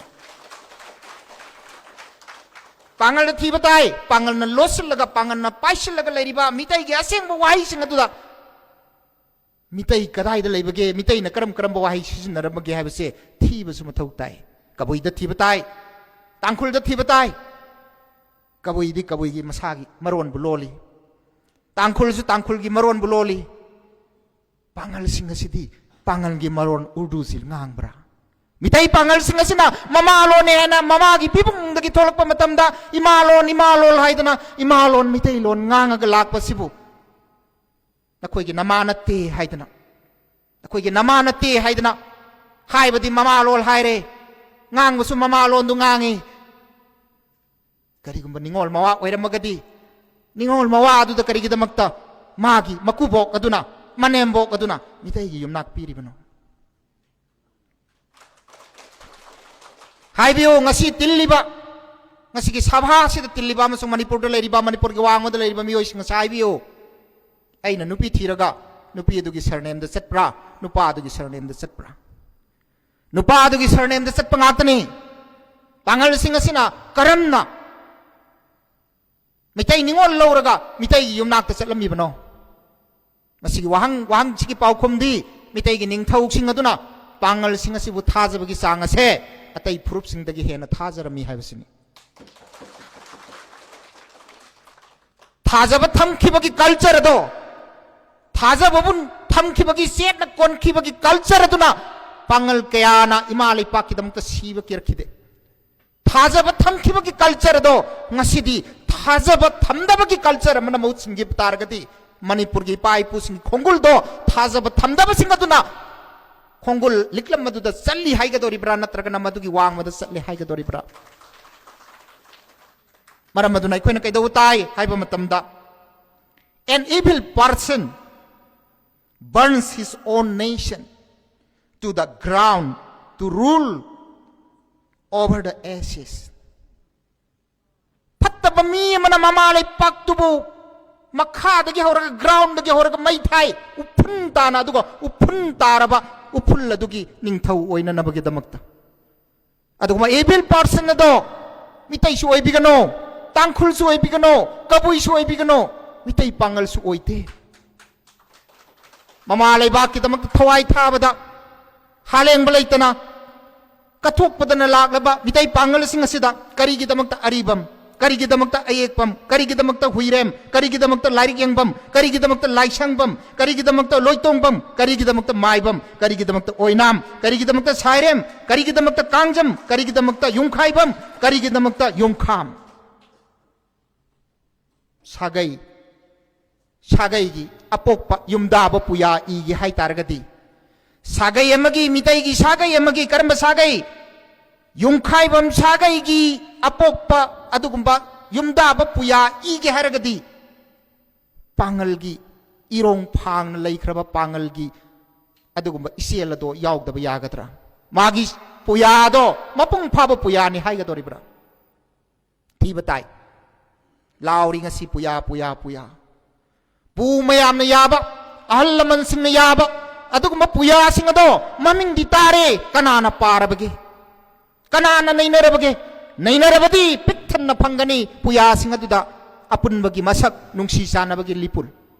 ꯄꯥꯡꯒꯜꯗ ꯊꯤꯕ ꯇꯥꯏ꯫ ꯄꯥꯡꯒꯜꯅ ꯂꯣꯠꯁꯤꯜꯂꯒ, ꯄꯥꯡꯒꯜꯅ ꯄꯥꯏꯁꯤꯜꯂꯒ ꯂꯩꯔꯤꯕ ꯃꯤꯇꯩꯒꯤ ꯑꯁꯦꯡꯕ ꯋꯥꯍꯩꯁꯤꯡ ꯑꯗꯨꯗ ꯃꯤꯇꯩ ꯀꯗꯥꯏꯗ ꯂꯩꯕꯒꯦ? ꯃꯤꯇꯩꯅ ꯀꯔꯝ ꯀꯔꯝꯕ ꯋꯥꯍꯩ ꯁꯤꯖꯤꯟꯅꯔꯝꯕꯒꯦ ꯍꯥꯏꯕꯁꯦ ꯊꯤꯕꯁꯨ ꯃꯊꯧ ꯇꯥꯏ꯫ ꯀꯕꯨꯏꯗ ꯊꯤꯕ ꯇꯥꯏ, ꯇꯥꯡꯈꯨꯜꯗ ꯊꯤꯕ ꯇꯥꯏ꯫ ꯀꯕꯨꯏꯗꯤ ꯀꯕꯨꯏꯒꯤ ꯃꯁꯥꯒꯤ ꯃꯔꯣꯟꯕꯨ ꯂꯣꯜꯂꯤ, ꯇꯥꯡꯈꯨꯜꯁꯨ ꯇꯥꯡꯈꯨꯜꯒꯤ ꯃꯔꯣꯟꯕꯨ ꯂꯣꯜꯂꯤ꯫ ꯄꯥꯡꯒꯜꯁꯤꯡ ꯑꯁꯤꯗꯤ ꯄꯥꯡꯒꯜꯒꯤ ꯃꯔꯣꯟ ꯎꯔꯗꯨꯁꯤ ꯉꯥꯡꯕ꯭ꯔꯥ? ꯃꯤꯇꯩ ꯄꯥꯡꯒꯜꯁꯤꯡ ꯑꯁꯤꯅ ꯃꯃꯥꯂꯣꯟꯅꯦ ꯍꯥꯏꯅ ꯃꯃꯥꯒꯤ ꯄꯤꯕꯨꯡꯗꯒꯤ ꯊꯣꯛꯂꯛꯄ ꯃꯇꯝꯗ ꯏꯃꯥꯂꯣꯟ, ꯏꯃꯥꯂꯣꯟ ꯍꯥꯏꯗꯅ ꯏꯃꯥꯂꯣꯟ ꯃꯤꯇꯩꯂꯣꯟ ꯉꯥꯡꯉꯒ ꯂꯥꯛꯄꯁꯤꯕꯨ ꯅꯈꯣꯏꯒꯤ ꯅꯃꯥ ꯅꯠꯇꯦ ꯍꯥꯏꯗꯅ, ꯅꯈꯣꯏꯒꯤ ꯅꯃꯥ ꯅꯠꯇꯦ ꯍꯥꯏꯗꯅ ꯍꯥꯏꯕꯗꯤ ꯃꯃꯥꯂꯣꯟ ꯍꯥꯏꯔꯦ, ꯉꯥꯡꯕꯁꯨ ꯃꯃꯥꯂꯣꯟꯗꯨ ꯉꯥꯡꯉꯤ꯫ ꯀꯔꯤꯒꯨꯝꯕ ꯅꯤꯡꯉꯣꯜ ꯃꯋꯥ ꯑꯣꯏꯔꯝꯃꯒꯗꯤ, ꯅꯤꯡꯉꯣꯜ ꯃꯋꯥ ꯑꯗꯨꯗ ꯀꯔꯤꯒꯤꯗꯃꯛꯇ ꯃꯥꯒꯤ ꯃꯀꯨꯕꯣꯛ ꯑꯗꯨꯅ, ꯃꯅꯦꯝꯕꯣꯛ ꯑꯗꯨꯅ ꯃꯤꯇꯩꯒꯤ ꯌꯨꯝꯅꯥꯛ ꯄꯤꯔꯤꯕꯅꯣ? ꯍꯥꯏꯕꯤꯌꯨ, ꯉꯁꯤ ꯇꯤꯜꯂꯤꯕ, ꯉꯁꯤꯒꯤ ꯁꯚꯥ ꯑꯁꯤꯗ ꯇꯤꯜꯂꯤꯕ ꯑꯃꯁꯨꯡ ꯃꯅꯤꯄꯨꯔꯗ ꯂꯩꯔꯤꯕ, ꯃꯅꯤꯄꯨꯔꯒꯤ ꯋꯥꯡꯃꯗ ꯂꯩꯔꯤꯕ ꯃꯤꯑꯣꯏꯁꯤꯡ ꯑꯁꯤ ꯍꯥꯏꯕꯤꯌꯨ, ꯑꯩꯅ ꯅꯨꯄꯤ ꯊꯤꯔꯒ ꯅꯨꯄꯤ ꯑꯗꯨꯒꯤ ꯁꯔꯅꯦꯝꯗ ꯆꯠꯄ꯭ꯔꯥ, ꯅꯨꯄꯥ ꯑꯗꯨꯒꯤ ꯁꯔꯅꯦꯝꯗ ꯆꯠꯄ꯭ꯔꯥ? ꯅꯨꯄꯥ ꯑꯗꯨꯒꯤ ꯁꯔꯅꯦꯝꯗ ꯆꯠꯄ ꯉꯥꯛꯇꯅꯤ꯫ ꯄꯥꯡꯒꯜꯁꯤꯡ ꯑꯁꯤꯅ ꯀꯔꯝꯅ ꯃꯤꯇꯩ ꯅꯤꯉꯣꯜ ꯂꯧꯔꯒ ꯃꯤꯇꯩꯒꯤ ꯌꯨꯝꯅꯥꯛꯇ ꯆꯠꯂꯝꯃꯤꯕꯅꯣ? ꯃꯁꯤꯒꯤ ꯋꯥꯍꯪ, ꯋꯥꯍꯪꯁꯤꯒꯤ ꯄꯥꯎꯈꯨꯝꯗꯤ ꯃꯤꯇꯩꯒꯤ ꯅꯤꯡꯊꯧꯁꯤꯡ ꯑꯗꯨꯅ ꯄꯥꯡꯒꯜꯁꯤꯡ ꯑꯁꯤꯕꯨ ꯊꯥꯖꯕꯒꯤ ꯆꯥꯡ ꯑꯁꯦ ꯑꯇꯩ ꯐꯨꯔꯨꯞꯁꯤꯡꯗꯒꯤ ꯍꯦꯟꯅ ꯊꯥꯖꯔꯝꯃꯤ ꯍꯥꯏꯕꯁꯤꯅꯤ꯫ ꯊꯥꯖꯕ ꯊꯝꯈꯤꯕꯒꯤ culture ꯑꯗꯣ, ꯊꯥꯖꯕꯕꯨ ꯊꯝꯈꯤꯕꯒꯤ, ꯆꯦꯠꯅ ꯀꯣꯟꯈꯤꯕꯒꯤ culture ꯑꯗꯨꯅ ꯄꯥꯡꯒꯜ ꯀꯌꯥꯅ ꯏꯃꯥ ꯂꯩꯄꯥꯛꯀꯤꯗꯃꯛꯇ ꯁꯤꯕ ꯀꯤꯔꯛꯈꯤꯗꯦ꯫ ꯊꯥꯖꯕ ꯊꯝꯈꯤꯕꯒꯤ culture ꯑꯗꯣ ꯉꯁꯤꯗꯤ ꯊꯥꯖꯕ ꯊꯝꯗꯕꯒꯤ culture ꯑꯃꯅ ꯃꯍꯨꯠ ꯁꯤꯟꯈꯤꯕ ꯇꯥꯔꯒꯗꯤ ꯃꯅꯤꯄꯨꯔꯒꯤ ꯏꯄꯥ ꯏꯄꯨꯁꯤꯡꯒꯤ ꯈꯣꯡꯒꯨꯜꯗꯣ ꯊꯥꯖꯕ ꯊꯝꯗꯕꯁꯤꯡ ꯑꯗꯨꯅ ꯈꯣꯡꯒꯨꯜ ꯂꯤꯛꯂꯝ ꯑꯗꯨꯗ ꯆꯠꯂꯤ ꯍꯥꯏꯒꯗꯧꯔꯤꯕ꯭ꯔꯥ, ꯅꯠꯇ꯭ꯔꯒꯅ ꯃꯗꯨꯒꯤ ꯋꯥꯡꯃꯗ ꯆꯠꯂꯤ ꯍꯥꯏꯒꯗꯧꯔꯤꯕ꯭ꯔꯥ? ꯃꯔꯝ ꯑꯗꯨꯅ ꯑꯩꯈꯣꯏꯅ ꯀꯩꯗꯧꯕ ꯇꯥꯏ ꯍꯥꯏꯕ ꯃꯇꯝꯗ, "An evil person burns his own nation to the ground to rule over the ashes." ꯐꯠꯇꯕ ꯃꯤ ꯑꯃꯅ ꯃꯃꯥ ꯂꯩꯄꯥꯛꯇꯨꯕꯨ ꯃꯈꯥꯗꯒꯤ ꯍꯧꯔꯒ, ꯒ꯭ꯔꯥꯎꯟꯗꯒꯤ ꯍꯧꯔꯒ ꯃꯩ ꯊꯥꯏ, ꯎꯐꯨꯟ ꯇꯥꯅ, ꯑꯗꯨꯒ ꯎꯐꯨꯟ ꯇꯥꯔꯕ ꯎꯐꯨꯜ ꯑꯗꯨꯒꯤ ꯅꯤꯡꯊꯧ ꯑꯣꯏꯅꯅꯕꯒꯤꯗꯃꯛꯇ꯫ ꯑꯗꯨꯒꯨꯝꯕ ꯏꯚꯤꯜ ꯄꯥꯔꯁꯟ ꯑꯗꯣ ꯃꯤꯇꯩꯁꯨ ꯑꯣꯏꯕꯤꯒꯅꯣ, ꯇꯥꯡꯈꯨꯜꯁꯨ ꯑꯣꯏꯕꯤꯒꯅꯣ, ꯀꯕꯨꯏꯁꯨ ꯑꯣꯏꯕꯤꯒꯅꯣ, ꯃꯤꯇꯩ ꯄꯥꯉꯜꯁꯨ ꯑꯣꯏꯗꯦ꯫ ꯃꯃꯥ ꯂꯩꯕꯥꯛꯀꯤꯗꯃꯛꯇ ꯊꯋꯥꯏ ꯊꯥꯕꯗ ꯍꯥꯂꯦꯡꯕ ꯂꯩꯇꯅ ꯀꯠꯊꯣꯛꯄꯗꯅ ꯂꯥꯛꯂꯕ ꯃꯤꯇꯩ ꯄꯥꯉꯜꯁꯤꯡ ꯑꯁꯤꯗ ꯀꯔꯤꯒꯤꯗꯃꯛꯇ ꯑꯔꯤꯕꯝ, ꯀꯔꯤꯒꯤꯗꯃꯛꯇ ꯑꯌꯦꯛꯄꯝ, ꯀꯔꯤꯒꯤꯗꯃꯛꯇ ꯍꯨꯏꯔꯦꯝ, ꯀꯔꯤꯒꯤꯗꯃꯛꯇ ꯂꯥꯏꯔꯤꯛ ꯌꯦꯡꯕꯝ, ꯀꯔꯤꯒꯤꯗꯃꯛꯇ ꯂꯥꯏꯁꯪꯕꯝ, ꯀꯔꯤꯒꯤꯗꯃꯛꯇ ꯂꯣꯏꯇꯣꯡꯕꯝ, ꯀꯔꯤꯒꯤꯗꯃꯛꯇ ꯃꯥꯏꯕꯝ, ꯀꯔꯤꯒꯤꯗꯃꯛꯇ ꯑꯣꯏꯅꯥꯝ, ꯀꯔꯤꯒꯤꯗꯃꯛꯇ ꯁꯥꯏꯔꯦꯝ, ꯀꯔꯤꯒꯤꯗꯃꯛꯇ ꯀꯥꯡꯖꯝ, ꯀꯔꯤꯒꯤꯗꯃꯛꯇ ꯌꯨꯝꯈꯥꯏꯕꯝ, ꯀꯔꯤꯒꯤꯗꯃꯛꯇ ꯌꯨꯝꯈꯥꯝ? ꯁꯥꯒꯩ, ꯁꯥꯒꯩꯒꯤ ꯑꯄꯣꯛꯄ ꯌꯨꯝꯗꯥꯕ ꯄꯨꯌꯥ ꯏꯒꯦ ꯍꯥꯏ ꯇꯥꯔꯒꯗꯤ, ꯁꯥꯒꯩ ꯑꯃꯒꯤ, ꯃꯤꯇꯩꯒꯤ ꯁꯥꯒꯩ ꯑꯃꯒꯤ, ꯀꯔꯝꯕ ꯁꯥꯒꯩ? ꯌꯨꯝꯈꯥꯏꯕꯝ ꯁꯥꯒꯩꯒꯤ ꯑꯄꯣꯛꯄ ꯑꯗꯨꯒꯨꯝꯕ ꯌꯨꯝꯗꯥꯕ ꯄꯨꯌꯥ ꯏꯒꯦ ꯍꯥꯏꯔꯒꯗꯤ, ꯄꯥꯉꯜꯒꯤ ꯏꯔꯣꯡ ꯐꯥꯡꯅ ꯂꯩꯈ꯭ꯔꯕ ꯄꯥꯉꯜꯒꯤ ꯑꯗꯨꯒꯨꯝꯕ ꯏꯆꯦꯜ ꯑꯗꯣ ꯌꯥꯎꯗꯕ ꯌꯥꯒꯗ꯭ꯔꯥ? ꯃꯥꯒꯤ ꯄꯨꯌꯥꯗꯣ ꯃꯄꯨꯡ ꯐꯥꯕ ꯄꯨꯌꯥꯅꯤ ꯍꯥꯏꯒꯗꯧꯔꯤꯕ꯭ꯔꯥ? ꯊꯤꯕ ꯇꯥꯏ꯫ ꯂꯥꯎꯔꯤ ꯉꯁꯤ ꯄꯨꯌꯥ, ꯄꯨꯌꯥ, ꯄꯨꯌꯥ꯫ ꯄꯨ ꯃꯌꯥꯝꯅ ꯌꯥꯕ, ꯑꯍꯜ ꯂꯃꯟꯁꯤꯡꯅ ꯌꯥꯕ ꯑꯗꯨꯒꯨꯝꯕ ꯄꯨꯌꯥꯁꯤꯡ ꯑꯗꯣ ꯃꯃꯤꯡꯗꯤ ꯇꯥꯔꯦ, ꯀꯅꯥꯅ ꯄꯥꯔꯕꯒꯦ? ꯀꯅꯥꯅ ꯅꯩꯅꯔꯕꯒꯦ? ꯅꯩꯅꯔꯕꯗꯤ ꯄꯤꯛ ꯊꯟꯅ ꯐꯪꯒꯅꯤ ꯄꯨꯌꯥꯁꯤꯡ ꯑꯗꯨꯗ ꯑꯄꯨꯟꯕꯒꯤ ꯃꯁꯛ, ꯅꯨꯡꯁꯤ ꯆꯥꯟꯅꯕꯒꯤ ꯂꯤꯄꯨꯟ꯫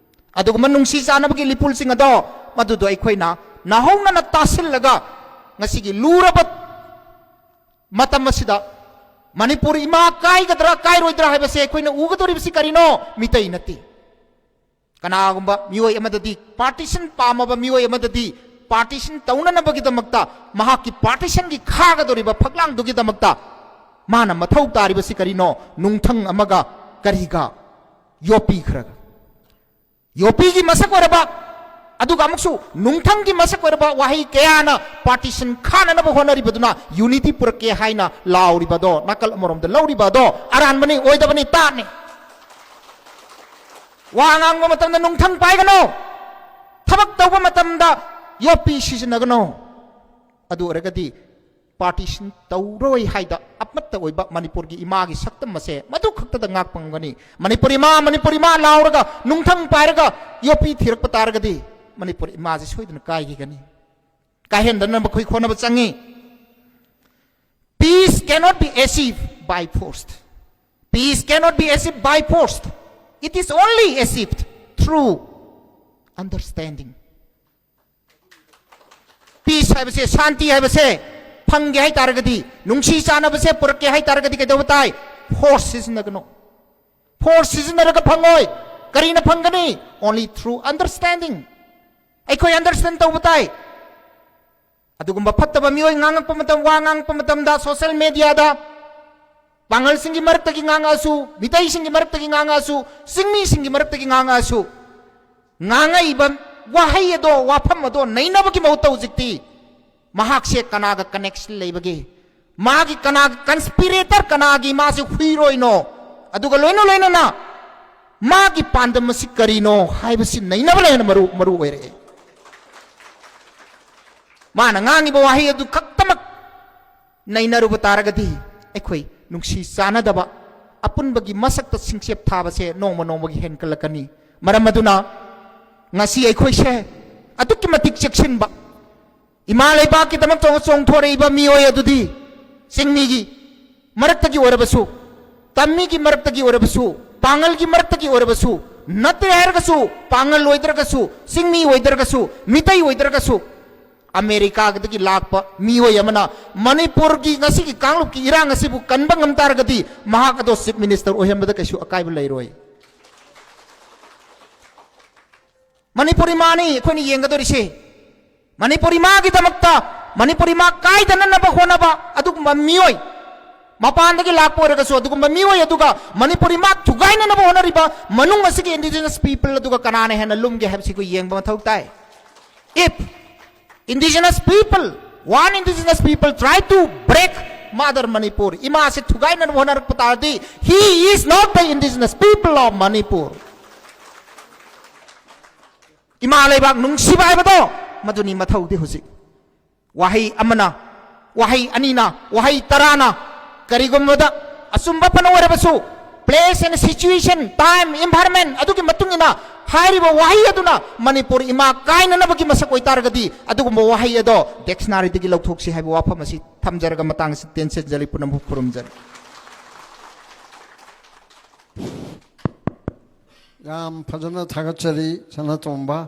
ꯑꯗꯨꯒꯨꯝꯕ ꯅꯨꯡꯁꯤ ꯆꯥꯟꯅꯕꯒꯤ ꯂꯤꯄꯨꯟꯁꯤꯡ ꯑꯗꯣ, ꯃꯗꯨꯗꯣ ꯑꯩꯈꯣꯏꯅ ꯅꯥꯍꯧꯅꯅ ꯇꯥꯁꯤꯜꯂꯒ, ꯉꯁꯤꯒꯤ ꯂꯨꯔꯕ ꯃꯇꯝ ꯑꯁꯤꯗ ꯃꯅꯤꯄꯨꯔ ꯏꯃꯥ ꯀꯥꯏꯒꯗ꯭ꯔꯥ ꯀꯥꯏꯔꯣꯏꯗ꯭ꯔꯥ ꯍꯥꯏꯕꯁꯦ ꯑꯩꯈꯣꯏꯅ ꯎꯒꯗꯧꯔꯤꯕꯁꯤ ꯀꯔꯤꯅꯣ? ꯃꯤꯇꯩ ꯅꯠꯇꯦ꯫ ꯀꯅꯥꯒꯨꯝꯕ ꯃꯤꯑꯣꯏ ꯑꯃꯗꯗꯤ, ꯄꯥꯔꯇꯤꯁꯟ ꯄꯥꯝꯃꯕ ꯃꯤꯑꯣꯏ ꯑꯃꯗꯗꯤ, ꯄꯥꯔꯇꯤꯁꯟ ꯇꯧꯅꯅꯕꯒꯤꯗꯃꯛꯇ, ꯃꯍꯥꯛꯀꯤ ꯄꯥꯔꯇꯤꯁꯟꯒꯤ ꯈꯥꯒꯗꯧꯔꯤꯕ ꯐꯛꯂꯥꯡꯗꯨꯒꯤꯗꯃꯛꯇ ꯃꯥꯅ ꯃꯊꯧ ꯇꯥꯔꯤꯕꯁꯤ ꯀꯔꯤꯅꯣ? ꯅꯨꯡꯊꯪ ꯑꯃꯒ ꯀꯔꯤꯒ? ꯌꯣꯠꯄꯤ ꯈꯔꯒ꯫ ꯌꯣꯠꯄꯤꯒꯤ ꯃꯁꯛ ꯑꯣꯏꯔꯕ ꯑꯗꯨꯒ ꯑꯃꯨꯛꯁꯨ ꯅꯨꯡꯊꯪꯒꯤ ꯃꯁꯛ ꯑꯣꯏꯔꯕ ꯋꯥꯍꯩ ꯀꯌꯥꯅ partition ꯈꯥꯅꯅꯕ ꯍꯣꯠꯅꯔꯤꯕꯗꯨꯅ unity ꯄꯨꯔꯛꯀꯦ ꯍꯥꯏꯅ ꯂꯥꯎꯔꯤꯕ ꯑꯗꯣ, ꯅꯥꯀꯜ ꯑꯃꯔꯣꯝꯗ ꯂꯧꯔꯤꯕ ꯑꯗꯣ ꯑꯔꯥꯟꯕꯅꯤ, ꯑꯣꯏꯗꯕꯅꯤ, ꯇꯥꯠꯅꯤ꯫ ꯋꯥ ꯉꯥꯡꯕ ꯃꯇꯝꯗ ꯅꯨꯡꯊꯪ ꯄꯥꯏꯒꯅꯣ, ꯊꯕꯛ ꯇꯧꯕ ꯃꯇꯝꯗ ꯌꯣꯠꯄꯤ ꯁꯤꯖꯤꯟꯅꯒꯅꯣ꯫ ꯑꯗꯨ ꯑꯣꯏꯔꯒꯗꯤ partition ꯇꯧꯔꯣꯏ ꯍꯥꯏꯗ ꯑꯃꯠꯇ ꯑꯣꯏꯕ ꯃꯅꯤꯄꯨꯔꯒꯤ ꯏꯃꯥꯒꯤ ꯁꯛꯇꯝ ꯑꯁꯦ ꯃꯗꯨ ꯈꯛꯇꯗ ꯉꯥꯛꯄ ꯉꯝꯒꯅꯤ꯫ ꯃꯅꯤꯄꯨꯔ ꯏꯃꯥ, ꯃꯅꯤꯄꯨꯔ ꯏꯃꯥ ꯂꯥꯎꯔꯒ ꯅꯨꯡꯊꯪ ꯄꯥꯏꯔꯒ ꯌꯣꯠꯄꯤ ꯊꯤꯔꯛꯄ ꯇꯥꯔꯒꯗꯤ ꯃꯅꯤꯄꯨꯔ ꯏꯃꯥꯁꯦ ꯁꯣꯏꯗꯅ ꯀꯥꯏꯈꯤꯒꯅꯤ꯫ ꯀꯥꯏꯍꯟꯗꯅꯕ ꯑꯩꯈꯣꯏ ꯍꯣꯠꯅꯕ ꯆꯪꯉꯤ꯫ Peace cannot be achieved by force. Peace cannot be achieved by force. It is only achieved through understanding. Peace ꯍꯥꯏꯕꯁꯦ, ꯁꯥꯟꯇꯤ ꯍꯥꯏꯕꯁꯦ ꯐꯪꯒꯦ ꯍꯥꯏ ꯇꯥꯔꯒꯗꯤ, ꯅꯨꯡꯁꯤ ꯆꯥꯟꯅꯕꯁꯦ ꯄꯨꯔꯛꯀꯦ ꯍꯥꯏ ꯇꯥꯔꯒꯗꯤ ꯀꯩꯗꯧꯕ ꯇꯥꯏ? Force ꯁꯤꯖꯤꯟꯅꯒꯅꯣ꯫ Force ꯁꯤꯖꯤꯟꯅꯔꯒ ꯐꯪꯉꯣꯏ꯫ ꯀꯔꯤꯅ ꯐꯪꯒꯅꯤ? Only through understanding. ꯑꯩꯈꯣꯏ understand ꯇꯧꯕ ꯇꯥꯏ꯫ ꯑꯗꯨꯒꯨꯝꯕ ꯐꯠꯇꯕ ꯃꯤꯑꯣꯏ ꯉꯥꯡꯉꯛꯄ ꯃꯇꯝ, ꯋꯥ ꯉꯥꯡꯉꯛꯄ ꯃꯇꯝꯗ social mediaꯗ ꯄꯥꯉꯜꯁꯤꯡꯒꯤ ꯃꯔꯛꯇꯒꯤ ꯉꯥꯡꯉꯛꯑꯁꯨ, ꯃꯤꯇꯩꯁꯤꯡꯒꯤ ꯃꯔꯛꯇꯒꯤ ꯉꯥꯡꯉꯛꯑꯁꯨ, ꯆꯤꯡꯃꯤꯁꯤꯡꯒꯤ ꯃꯔꯛꯇꯒꯤ ꯉꯥꯡꯉꯛꯑꯁꯨ, ꯉꯥꯡꯉꯛꯏꯕ ꯋꯥꯍꯩ ꯑꯗꯣ, ꯋꯥꯐꯝ ꯑꯗꯣ ꯅꯩꯅꯕꯒꯤ ꯃꯍꯨꯠꯇ ꯍꯧꯖꯤꯛꯇꯤ ꯃꯍꯥꯛꯁꯦ ꯀꯅꯥꯒ connection ꯂꯩꯕꯒꯦ, ꯃꯥꯒꯤ ꯀꯅꯥꯒꯤ conspirator, ꯀꯅꯥꯒꯤ ꯃꯥꯁꯦ ꯍꯨꯏꯔꯣꯏꯅꯣ, ꯑꯗꯨꯒ ꯂꯣꯏꯅ ꯂꯣꯏꯅꯅ ꯃꯥꯒꯤ ꯄꯥꯟꯗꯝ ꯑꯁꯤ ꯀꯔꯤꯅꯣ ꯍꯥꯏꯕꯁꯤ ꯅꯩꯅꯕꯅ ꯍꯦꯟꯅ ꯃꯔꯨ, ꯃꯔꯨ ꯑꯣꯏꯔꯛꯑꯦ꯫ ꯃꯥꯅ ꯉꯥꯡꯉꯤꯕ ꯋꯥꯍꯩ ꯑꯗꯨ ꯈꯛꯇꯃꯛ ꯅꯩꯅꯔꯨꯕ ꯇꯥꯔꯒꯗꯤ ꯑꯩꯈꯣꯏ ꯅꯨꯡꯁꯤ ꯆꯥꯟꯅꯗꯕ, ꯑꯄꯨꯟꯕꯒꯤ ꯃꯁꯛꯇ ꯁꯤꯡꯆꯦꯞ ꯊꯥꯕꯁꯦ ꯅꯣꯡꯃ ꯅꯣꯡꯃꯒꯤ ꯍꯦꯟꯒꯠꯂꯛꯀꯅꯤ꯫ ꯃꯔꯝ ꯑꯗꯨꯅ ꯉꯁꯤ ꯑꯩꯈꯣꯏꯁꯦ ꯑꯗꯨꯛꯀꯤ ꯃꯇꯤꯛ ꯆꯦꯛꯁꯤꯟꯕ, ꯏꯃꯥ ꯂꯩꯕꯥꯛꯀꯤꯗꯃꯛ ꯆꯣꯡ-, ꯆꯣꯡꯊꯣꯔꯛꯏꯕ ꯃꯤꯑꯣꯏ ꯑꯗꯨꯗꯤ ꯆꯤꯡꯃꯤꯒꯤ ꯃꯔꯛꯇꯒꯤ ꯑꯣꯏꯔꯕꯁꯨ, ꯇꯝꯃꯤꯒꯤ ꯃꯔꯛꯇꯒꯤ ꯑꯣꯏꯔꯕꯁꯨ, ꯄꯥꯉꯜꯒꯤ ꯃꯔꯛꯇꯒꯤ ꯑꯣꯏꯔꯕꯁꯨ, ꯅꯠꯇ꯭ꯔꯦ ꯍꯥꯏꯔꯒꯁꯨ, ꯄꯥꯉꯜ ꯑꯣꯏꯗ꯭ꯔꯒꯁꯨ, ꯆꯤꯡꯃꯤ ꯑꯣꯏꯗ꯭ꯔꯒꯁꯨ, ꯃꯤꯇꯩ ꯑꯣꯏꯗ꯭ꯔꯒꯁꯨ, ꯑꯃꯦꯔꯤꯀꯥꯗꯒꯤ ꯂꯥꯛꯄ ꯃꯤꯑꯣꯏ ꯑꯃꯅ ꯃꯅꯤꯄꯨꯔꯒꯤ ꯉꯁꯤꯒꯤ ꯀꯥꯡꯂꯨꯞꯀꯤ ꯏꯔꯥꯡ ꯑꯁꯤꯕꯨ ꯀꯟꯕ ꯉꯝ ꯇꯥꯔꯒꯗꯤ ꯃꯍꯥꯛ ꯑꯗꯣ Chief Minister ꯑꯣꯏꯍꯟꯕꯗ ꯀꯩꯁꯨ ꯑꯀꯥꯏꯕ ꯂꯩꯔꯣꯏ꯫ ꯃꯅꯤꯄꯨꯔ ꯏꯃꯥꯅꯤ ꯑꯩꯈꯣꯏꯅ ꯌꯦꯡꯒꯗꯧꯔꯤꯁꯦ꯫ ꯃꯅꯤꯄꯨꯔ ꯏꯃꯥꯒꯤꯗꯃꯛꯇ, ꯃꯅꯤꯄꯨꯔ ꯏꯃꯥ ꯀꯥꯏꯗꯅꯅꯕ ꯍꯣꯠꯅꯕ ꯑꯗꯨꯒꯨꯝꯕ ꯃꯤꯑꯣꯏ, ꯃꯄꯥꯟꯗꯒꯤ ꯂꯥꯛꯄ ꯑꯣꯏꯔꯒꯁꯨ ꯑꯗꯨꯒꯨꯝꯕ ꯃꯤꯑꯣꯏ ꯑꯗꯨꯒ ꯃꯅꯤꯄꯨꯔ ꯏꯃꯥ ꯊꯨꯒꯥꯏꯅꯅꯕ ꯍꯣꯠꯅꯔꯤꯕ ꯃꯅꯨꯡ ꯑꯁꯤꯒꯤ indigenous people ꯑꯗꯨꯒ ꯀꯅꯥꯅ ꯍꯦꯟꯅ ꯂꯨꯝꯒꯦ ꯍꯥꯏꯕꯁꯤ ꯑꯩꯈꯣꯏ ꯌꯦꯡꯕ ꯃꯊꯧ ꯇꯥꯏ꯫ If indigenous people, one indigenous people try to break mother Manipur, ꯏꯃꯥꯁꯤ ꯊꯨꯒꯥꯏꯅꯅꯕ ꯍꯣꯠꯅꯔꯛꯄ ꯇꯥꯔꯗꯤ, he is not the indigenous people of Manipur. ꯏꯃꯥ ꯂꯩꯕꯥꯛ ꯅꯨꯡꯁꯤꯕ ꯍꯥꯏꯕꯗꯣ ꯃꯗꯨꯅꯤ ꯃꯊꯧꯗꯤ ꯍꯧꯖꯤꯛ꯫ ꯋꯥꯍꯩ ꯑꯃꯅ, ꯋꯥꯍꯩ ꯑꯅꯤꯅ, ꯋꯥꯍꯩ ꯇꯔꯥꯅ ꯀꯔꯤꯒꯨꯝꯕꯗ ꯑꯆꯨꯝꯕ ꯐꯅ ꯑꯣꯏꯔꯕꯁꯨ, place and situation, time, environment ꯑꯗꯨꯒꯤ ꯃꯇꯨꯡ ꯏꯟꯅ ꯍꯥꯏꯔꯤꯕ ꯋꯥꯍꯩ ꯑꯗꯨꯅ ꯃꯅꯤꯄꯨꯔ ꯏꯃꯥ ꯀꯥꯏꯅꯅꯕꯒꯤ ꯃꯁꯛ ꯑꯣꯏꯇꯥꯔꯒꯗꯤ, ꯑꯗꯨꯒꯨꯝꯕ ꯋꯥꯍꯩ ꯑꯗꯣ dictionaryꯗꯒꯤ ꯂꯧꯊꯣꯛꯁꯤ ꯍꯥꯏꯕ ꯋꯥꯐꯝ ꯑꯁꯤ ꯊꯝꯖꯔꯒ ꯃꯇꯥꯡ ꯑꯁꯤ ꯇꯦꯟꯁꯤꯟꯖꯔꯤ꯫ ꯄꯨꯝꯅꯃꯛ ꯈꯨꯔꯨꯝꯖꯔꯤ꯫ ꯌꯥꯝ ꯐꯖꯅ ꯊꯥꯒꯠꯆꯔꯤ, ꯁꯅꯥꯇꯣꯝꯕ꯫